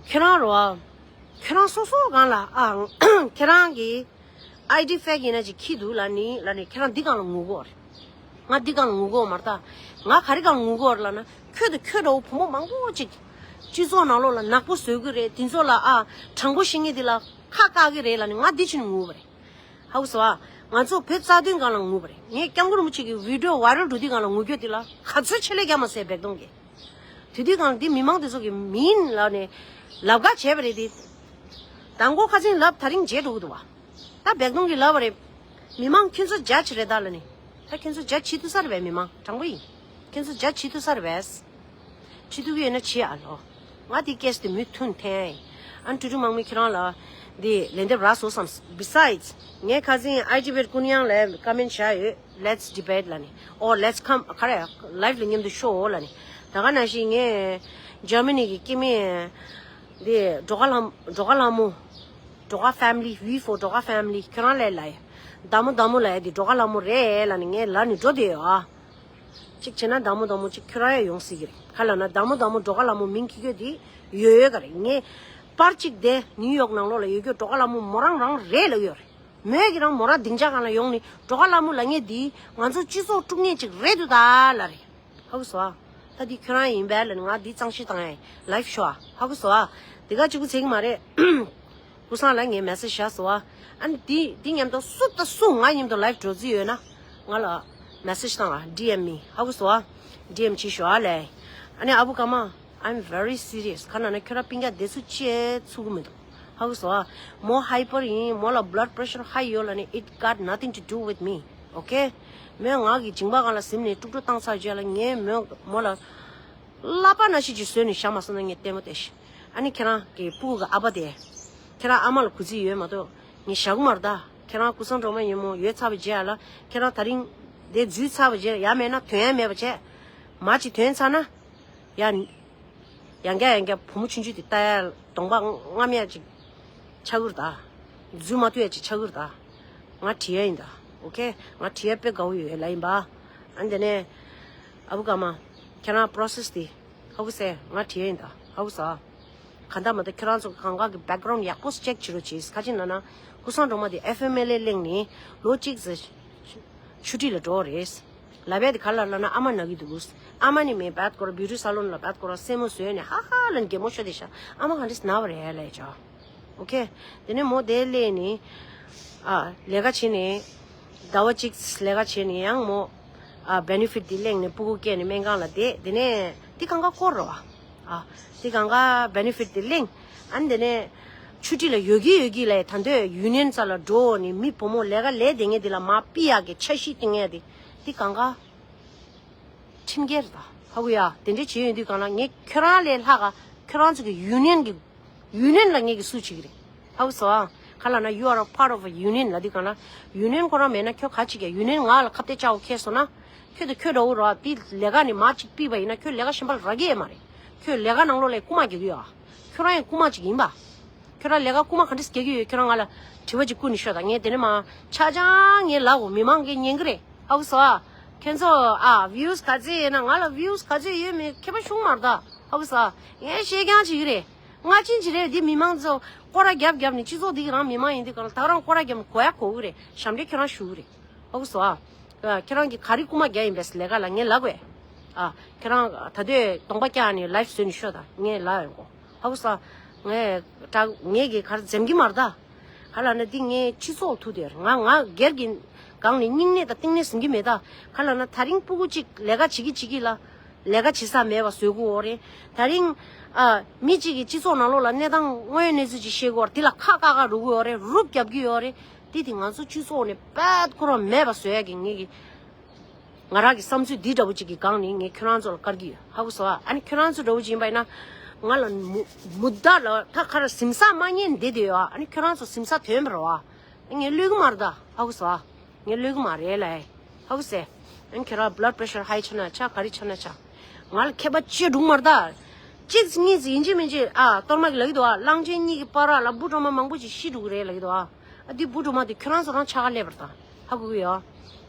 ཁྱོད་རང་རོ། ཁྱོད་རང་སོ་སོ་སྒང་ལ་ཨ། ཁྱོད་རང་གི་ID fake་ཡིན་ན་ཅིག་ཁྱི་འདུག་ལ་ནི་ལ་ནི་ཁྱོད་རང་འདི་སྒང་ལ་ངུ་གོ་རེད། ང་འདི་སྒང་ལ་ངུ་གོ་མ་རེད་ད། ང་ག་རེ་སྒང་ལ་ངུ་གོ་རེད་ལ་ན་ཁྱོད་དང་ཁྱོད་འདྲ་བོ་བུ་མོ་མང་པོ་ཅིག་སྤྱི་ཚོགས་ནང་ལོགས་ལ་ནག་པོ་བཟོ་གི་རེད། དེ་ཚོ་ལ་ཨ་དྲང་པོ་བཤད་མཁན་དེ་ལ་ཁ་བཀག་གི་རེད་ལ་ནི་ང་འདི་ཕྱིན་ངུ་བ་རེད། ཧ་གོ་སོང་ཨ། ང་ཚོ་བོད་རྩ་དོན་སྒང་ལ་ངུ་བ་རེད། ངས་སྐྱབས་མགོན་རིན་པོ་ཆེ་གི་video viral་འགྲོ་དུས་སྒང་ལ་ངུ་རྒྱུ་དེ་ལ་ག་ཚོད་ཆེད་ལས་རྒྱག་མ་ཟེར་བེག་དོང་གིས། དེ་དུས་སྒང་ལ་འདི་མི་མང་དེ་ཚོ་གི་མིན་ལབ་ནས་ལབ་ཁ་བྱས་པ་རེད་དེ། དང་པོ་ཁ་སང་ལབ་ད་རིང་བརྗེད་འགྲོ་གི་འདུག་བ། ད་བེག་དོང་གིས་ལབ་པ་རེད། མི་མང་ཁྱོད་ཚོ་ཇ་ཇི་རེད་ད་ལབ་ནས། ད་ཁྱོད་ཚོ་ཇ་ཇི་ཐུབ་ས་རེད་བས། མི་མང་དྲང་པོ་ཡིན། ཁྱོད་ཚོ་ཇ་ཇི་ཐུབ་ས་རེད་བས། ཇི་ཐུབ་ཀྱི་ཡོད་ན་ཇི་ཨ་ལོ། ང་དེ་ཀེས་དེ་མུ་མཐུད་འཐེན། ཨ་ནི་ཀྲུ་ཀྲུ་དམག་མི་ཁྱེད་རང་ལ་དེ་ལན་འདེབས་རག་སོང་བསམ། Besides ངས་ཁ་སང་ཨའི་ཊི་བེད་ཀུན་དབྱངས་ལ་ཀོ་མེན་ཊི་བྱས་ཡོད། Let's debate ལབ་ནས། Or let's come ག་རེ་ལའིབ་ལ་མཉམ་དུ་ཤོག་ལབ་ནས། ད་ག་ནང་བཞིན་ངས་ཇར་མ་ནི་གི་སྐྱེ་དམན་དེ་སྒྲོལ་དཀར་ལྷ་སྒྲོལ་དཀར་ལྷ་མོ། སྒྲོལ་དཀར་family, V for སྒྲོལ་དཀར་family ཁྱོད་རང་ལ་ལབ་ཡ། བདག་མོ་བདག་མོ་ལབ་ཡ་དེ་སྒྲོལ་དཀར་ལྷ་མོ་རེད་ལབ་ནས་ངས་ལབ་ནས་འགྲོ་བསྡད་ཡོད་ཨ། གཅིག་བྱས་ན་བདག་མོ་བདག་མོ་གཅིག་ཁྱོད་རང་ཡང་ཡོང་སྲིད་ཀྱི་རེད། ག་ལབ་ན་བདག་མོ་བདག་མོ་སྒྲོལ་དཀར་ལྷ་མོ་མིང་ཁྱི་ཁྱོད་དེ་ཡོད་ཡོད་ག་རེད། ངས་པར་གཅིག་དེ་ནིའུ་ཡོག་ནང་ལོགས་ལ་ཡོད་ཁྱོད་སྒྲོལ་དཀར་ལྷ་མོ་མོ་རང་རང་རེད་ལབ་ཡོད་རེད། མོས་ཀྱི་རང་མོ་རང་སྡིངས་ཆ་སྒང་ལ་ཡོང་ནི་སྒྲོལ་དཀར་ལྷ་མོ་ལབ་མཁན་དེ་ང་ཚོ་སྤྱི་ཚོགས་དཀྲུག་མཁན་ཅིག་རེད་འདུག་ད་ལབ་རེད། ཧ་གོ་སོང་ཨ། ད་འདི་ཁྱོད་རང་ཡིན་པས་ལབ་ནི་ང་འདི་གཙང་བཤེར་བཏང་ཡ་ཡིན། ལའིབ་ཤོ་ཨ། ཧ་གོ་སོང་ཨ། འདི་ག་གཅིག་པུ་ཚིག་མ་རེད། ཀུ་སང་ལ་ངས་མེ་སེ་ཇི་བཞག་སོང་ཨ། ཨ་ནི་འདི་འདི་མཉམ་དུ་སུ་དང་སུ་ང་མཉམ་དུ་ལའིབ་འགྲོ་རྩིས་ཡོད་ན་ང་ལ་མེ་སེ་ཇི་བཏང་ཨ། ཌི་ཨེམ་མི། ཧ་གོ་སོང་ཨ། ཌི་ཨེམ་བྱེད་ཤོག་ཨ་ལེ། ཨ་ནི་ཨ་བུ་ཀརྨ། I'm very serious. ག་ན་ན་ཁྱོད་ར་པིང་ཀ་དེ་ཚུ་ཅེ་ཚུགས་མི་འདུག་ཧ་གོ་སོང་ཨ། མོ་ཧའི་པར་ཡིན། མོ་ལ་blood pressure high ཡོད་ལབ་ནི་it got nothing to do with me. Okay? མོས་ང་གི་མཇིང་པ་སྒང་ལ་ཟིན་ནས་དཀྲུག་དཀྲུག་བཏང་ཚར་རྗེས་ལ་ངས་མོ་མོ་ལ་ཀླད་པ་ནང་བཞིན་གྱི་བཟོས་ནས་བཞག་མ་སོང་ན་ངས་ལྟད་མོ་བལྟས་ཤིག་ཨ་ནི་ཁྱེད་རང་གི་སྤུ་གུ་གི་ཨ་ཕ་དེ། ཁྱེད་རང་ཨ་མ་ལ་གུས་བརྩི་ཡོད་མ་གཏོགས་ངས་བཞག་གི་མ་རེད་ད། ཁྱེད་རང་ཀུན་བཟང་སྒྲོལ་མ་ཉིན་མོ་ཡོད་ཚར་བའི་རྗེས་ལ་ཁྱེད་རང་དེ་རིང་དེ་འཛུལ་ཚར་བའི་རྗེས་ཡ་མེད་ན་དོན་ཡ་མེད་པ་བྱས། མ་ཅིག་དོན་ཚར་ན་ཡ། ཡང་བསྐྱར་ཡང་བསྐྱར་བུ་མོ་ཆུང་ཆུང་དེ་ལྟ་ཡ་གདོང་པ་རྔམ་ཡ་ཅིག་ཆགས་ཀྱི་རེད་ད། འཛུལ་མ་ཐུབ་ཡ་ཅིག་ཆགས་ཀྱི་རེད་ད། ང་བྲིས་ཡ་ཡིན་ད། ཨོ་ཁེ། ང་བྲིས་ཡ་དཔེ་དགའ་བོ་ཡོད་ལ་ཡིན་པ། ཨ་ནི་དེ་ནས་ཨ་བུ་ཀརྨ། ཁྱེད་རང་པོ་རོ་སེ་སི་དེ་ཧ་གོ་སོང་ང་བྲིས་ཡ་ཡིན་ད། ཧ་གོ་སོང་། གང་ལྟར་མ་གཏོགས་ཁྱེད་རང་ཚོ་གང་ག་གི་བེག་གྷ་རའུན་ཌི་ཡག་པོ་ཅེག་བྱེད་རོགས་གྱིས། ག་ཅི་ན་ན་ཀུན་བཟང་སྒྲོལ་མ་དེ་ཨེཕ་ཨེམ་ཨེལ་ཨེ་གླེང་ནས་ལོ་གཅིག་ཙམ་ཆུ་ཊི་ལ་འགྲོ་བ་རེད། ལབ་ཡ་དེ་ག་ལ་ལབ་ན་ཨ་མ་ན་གི་འདུག་ཨ་མ་ནི་མེ་བད་སྐོར་བིའུ་ཊི་སཱ་ལོན་ལ་བད་སྐོར་སེན་མོ་བཟོས་ནས་ཧ་ཧ་ལབ་ནས་གད་མོ་ཤོར་དེ་ཤ་ཨ་མ་ག་འདྲས་ན་བ་རེད་ལབ་ཡ་ཅོ། ཨོ་ཁེ། དེ་ནས་མོ་དེ་སླེབས་ནས་ཨ་ལས་ཀ་བྱས་ནས་ཟླ་བ་གཅིག་ལས་ཀ་བྱས་ནས་ཡང་མོ་ཨ་བེ་ནི་ཕིཊ་དེ་གླེང་ནས་སྤུ་གུ་སྐྱེས་ནས་སྨན་ཁང་ལ་བསྡད། དེ་ནས་དེ་གང་ག་སྐོར་རོ་ཨ། དེ་གང་ག་བེ་ནི་ཕིཊ་དེ་གླེང་། ཨ་ནི་དེ་ནས་ཆུ་ཊི་ལ་ཡོད་ཀྱི་ཡོད་ཀྱི་ལ་ད་འདོད་ཡུ་ནི་ཡན་རྩ་ལ་འགྲོ་ནས་མི་བུ་མོ་ལས་ཀ་ལས་དེ་ངས་དེ་ལ་མ་ཕུད་ཡག་གི་འཆར་གཞི་དེ་ངས་དེ་དེ་གང་ག་ཁྲིམས་འགལ་རེད་ད། ཧ་གོ་ཡ། དེ་འདྲས་བྱེད་ཡོང་དུས་གང་ལ་ངས་ཁྱོད་རང་ལས་ལྷག་ག་ཁྱོད་རང་ཚོ་གི་ཡུ་ནི་ཡན་གི་ཡུ་ནི་ཡན་ལ་ངས་གི་སུ་བྱེད་ཀྱི་རེད། ཧ་གོ་སོང་ཨ། ག་ལ་ན་you are a part of a union ལ་དུས་གང་ལ་ཡུ་ནི་ཡན་ཁོ་རང་མེད་ན་ཁྱོད་ག་བྱེད་ཀྱི། ཡུ་ནི་ཡན་ང་ལ་ཁ་གཏད་བཅག་འོ་ཁེལ་སོང་ན་ཁྱོད་དང་ཁྱོད་འདྲ་བོ་ར་དེ་ལས་ཀ་ནས་མ་གཅིག་ཕུད་པ་ཡིན་ན་ཁྱོད་ལས་ཀ་གཞན་པ་ལ་རག་གི་ཡོད་མ་རེད། ཁྱོད་ལས་ཀ་ནང་ལོགས་ལ་རྐུ་མ་རྒྱག་གི་ཡོད་ཨ། ཁྱོད་རང་ཡང་རྐུ་མ་གཅིག་ཡིན་པ། ཁྱོད་རང་ལས་ཀ་རྐུ་མ་ག་འདྲས་རྒྱག་གི་ཡོད། ཁྱོད་རང་ང་ལ་དྲི་བ་ཅིག་བསྐུར་ནས་ཤོད་དང་། ངས་དེ་ནས་མ་ཆ་ཆང་ངས་ལབ་འོ་མི་མང་གིས་ཉན་གི་རེད། ཧ་གོ་སོང་ཨ། ཁྱེད་ཚོ་ཨ་བིའུ་སི་ག་ཚོད་ཡོད་ན་ང་ལ་བིའུ་སི་ག་ཚོད་ཡོད་མེད་ཁྱད་པར་ཞུགས་མ་རེད་ད། ཧ་གོ་སོང་ཨ། ངས་བཤད་རྐྱང་བྱེད་གི་རེད། ང་ཅིན་ཅི་རེད། འདི་མི་མང་ཚོ་སྐོར་ར་རྒྱབ་རྒྱབ་ནས་སྤྱི་ཚོགས་འདི་གི་རང་མི་མང་ཡིན་དུས་གང་ལ་ད་ག་རང་སྐོར་ར་རྒྱབ་ནས་གོ་ཡ་གོ་གི་རེད། ཞབས་འདྲེན་ཁྱོད་རང་ཞུ་གི་རེད། ཧ་གོ་སོང་ཨ། ཁྱེད་རང་གིས་ག་རེ་རྐུ་མ་རྒྱག་ཡིན་པས་ལས་ཀ་ལ་ངས་ལབ་དགོས། ཨ། ཁྱེད་རང་ད་དུས་གདོང་པ་བཀྱག་ནས་ལའིབ་བཟོས་ནས་ཤོད་དང་ངས་ལབ་ཡོང་གོ། ཧ་གོ་སོང་། ངས་དྲ་ངས་གི་གར་འཛེམ་གི་མ་རེད་ད། ག་ལ་ན་འདི་ངའི་སྤྱི་ཚོགས་ཐུག་དེར་ང་ང་སྒེར་གྱི་སྒང་ནས་སྙིང་ནད་དང་གཏིང་ནད་ཟིན་གི་མེད་ད། ག་ལ་ན་ད་རིང་སྤུ་གུ་གཅིག་ལས་ཀ་བྱེད་ཀྱི་བྱེད་ཀྱི་ལ་ལས་ཀ་བྱེད་ས་མེད་པ་བཟོས་གི་ཡོད་རེད། ད་རིང་ཨ་མི་གཅིག་གིས་སྤྱི་ཚོགས་ནང་ལོགས་ལ་གནས་སྟངས་དངོས་ཡོད་གནས་ཚུལ་ཅིག་བཤད་གི་ཡོད་རེད། དེ་ལ་ཁ་བཀག་བཀག་འགྲོ་གི་ཡོད་རེད། རུབ་རྒྱབ་ཀྱི་ཡོད་རེད། དེ་དེ་ང་ཚོ་སྤྱི་ཚོགས་ནས་དཔེ་ཁོ་རང་མེད་པ་བཟོ་ཡ་གི་ངེད་ཀྱི་ང་རང་གི་བསམ་ཚུལ་འདི་འདྲ་བོ་ཅིག་གི་སྒང་ནས་ངས་ཁྱོད་རང་ཚོ་ལ་བཀར་གྱི་ཡོད། ཧ་གོ་སོང་ཨ། ཨ་ནི་ཁྱོད་རང་ཚོ་འདྲ་བོ་ཅིག་ཡིན་པ་ཡིན་ན་ང་ལ་མུ་མུ་མདའ་ལ་ད་ག་ར་གཟིམ་ས་མ་རྙེད་འདི་དེ་ཡོད་ཨ། ཨ་ནི་ཁྱོད་རང་ཚོ་གཟིམ་ས་ཐོན་པ་རེད་བ། ངས་གློད་གི་མ་རེད་ད། ཧ་གོ་སོང་ཨ། ངས་གློད་གི་མ་རེད་ལ། ཧ་གོ་སེ། ཨ་ནི་ཁྱོད་རང་blood pressure high ཆགས་ན་ཆགས། ག་རེ་ཆགས་ན་ཆགས། ང་ལ་ཁྱད་པར་ཅི་འདུག་མ་རེད་ད། གཅིག་གཉིས་ཡིན་གཅིག་མིན་གཅིག་ཨ། གཏོར་མ་གི་ལབ་ཀྱི་འདུག་ཨ། གླང་ཆེན་གཉིས་ཀྱི་བར་ལ་འབུ་གྲོག་མ་མང་པོ་ཅིག་ཤི་འགྲོ་གི་རེད་ལབ་ཀྱི་འདུག་ཨ། ཨ་འདི་འབུ་གྲོག་མ་དེ་ཁྱོད་རང་ཚོ་རང་ཆགས་ཀ་སླེབས་པ་རེད་ད། ཧ་གོ་གི་ཡོད།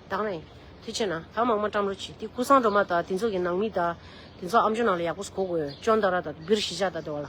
ད་ག་ནས་ཐུགས་རྗེ་ཆེ་གནང་། ད་མང་མང་བཀྲམ་རོགས་གྱིས། དེ་ཀུན་བཟང་སྒྲོལ་མ་དང་དེ་ཚོ་གི་ནང་མི་དང་དེ་ཚོ་ཨམ་ཅོག་ནང་ལ་ཡག་པོ་གོ་དགོས། ཅོན་ཏ་ར་དང་བིར་གཞིས་ཆགས་དང་དེ་བ་ལ།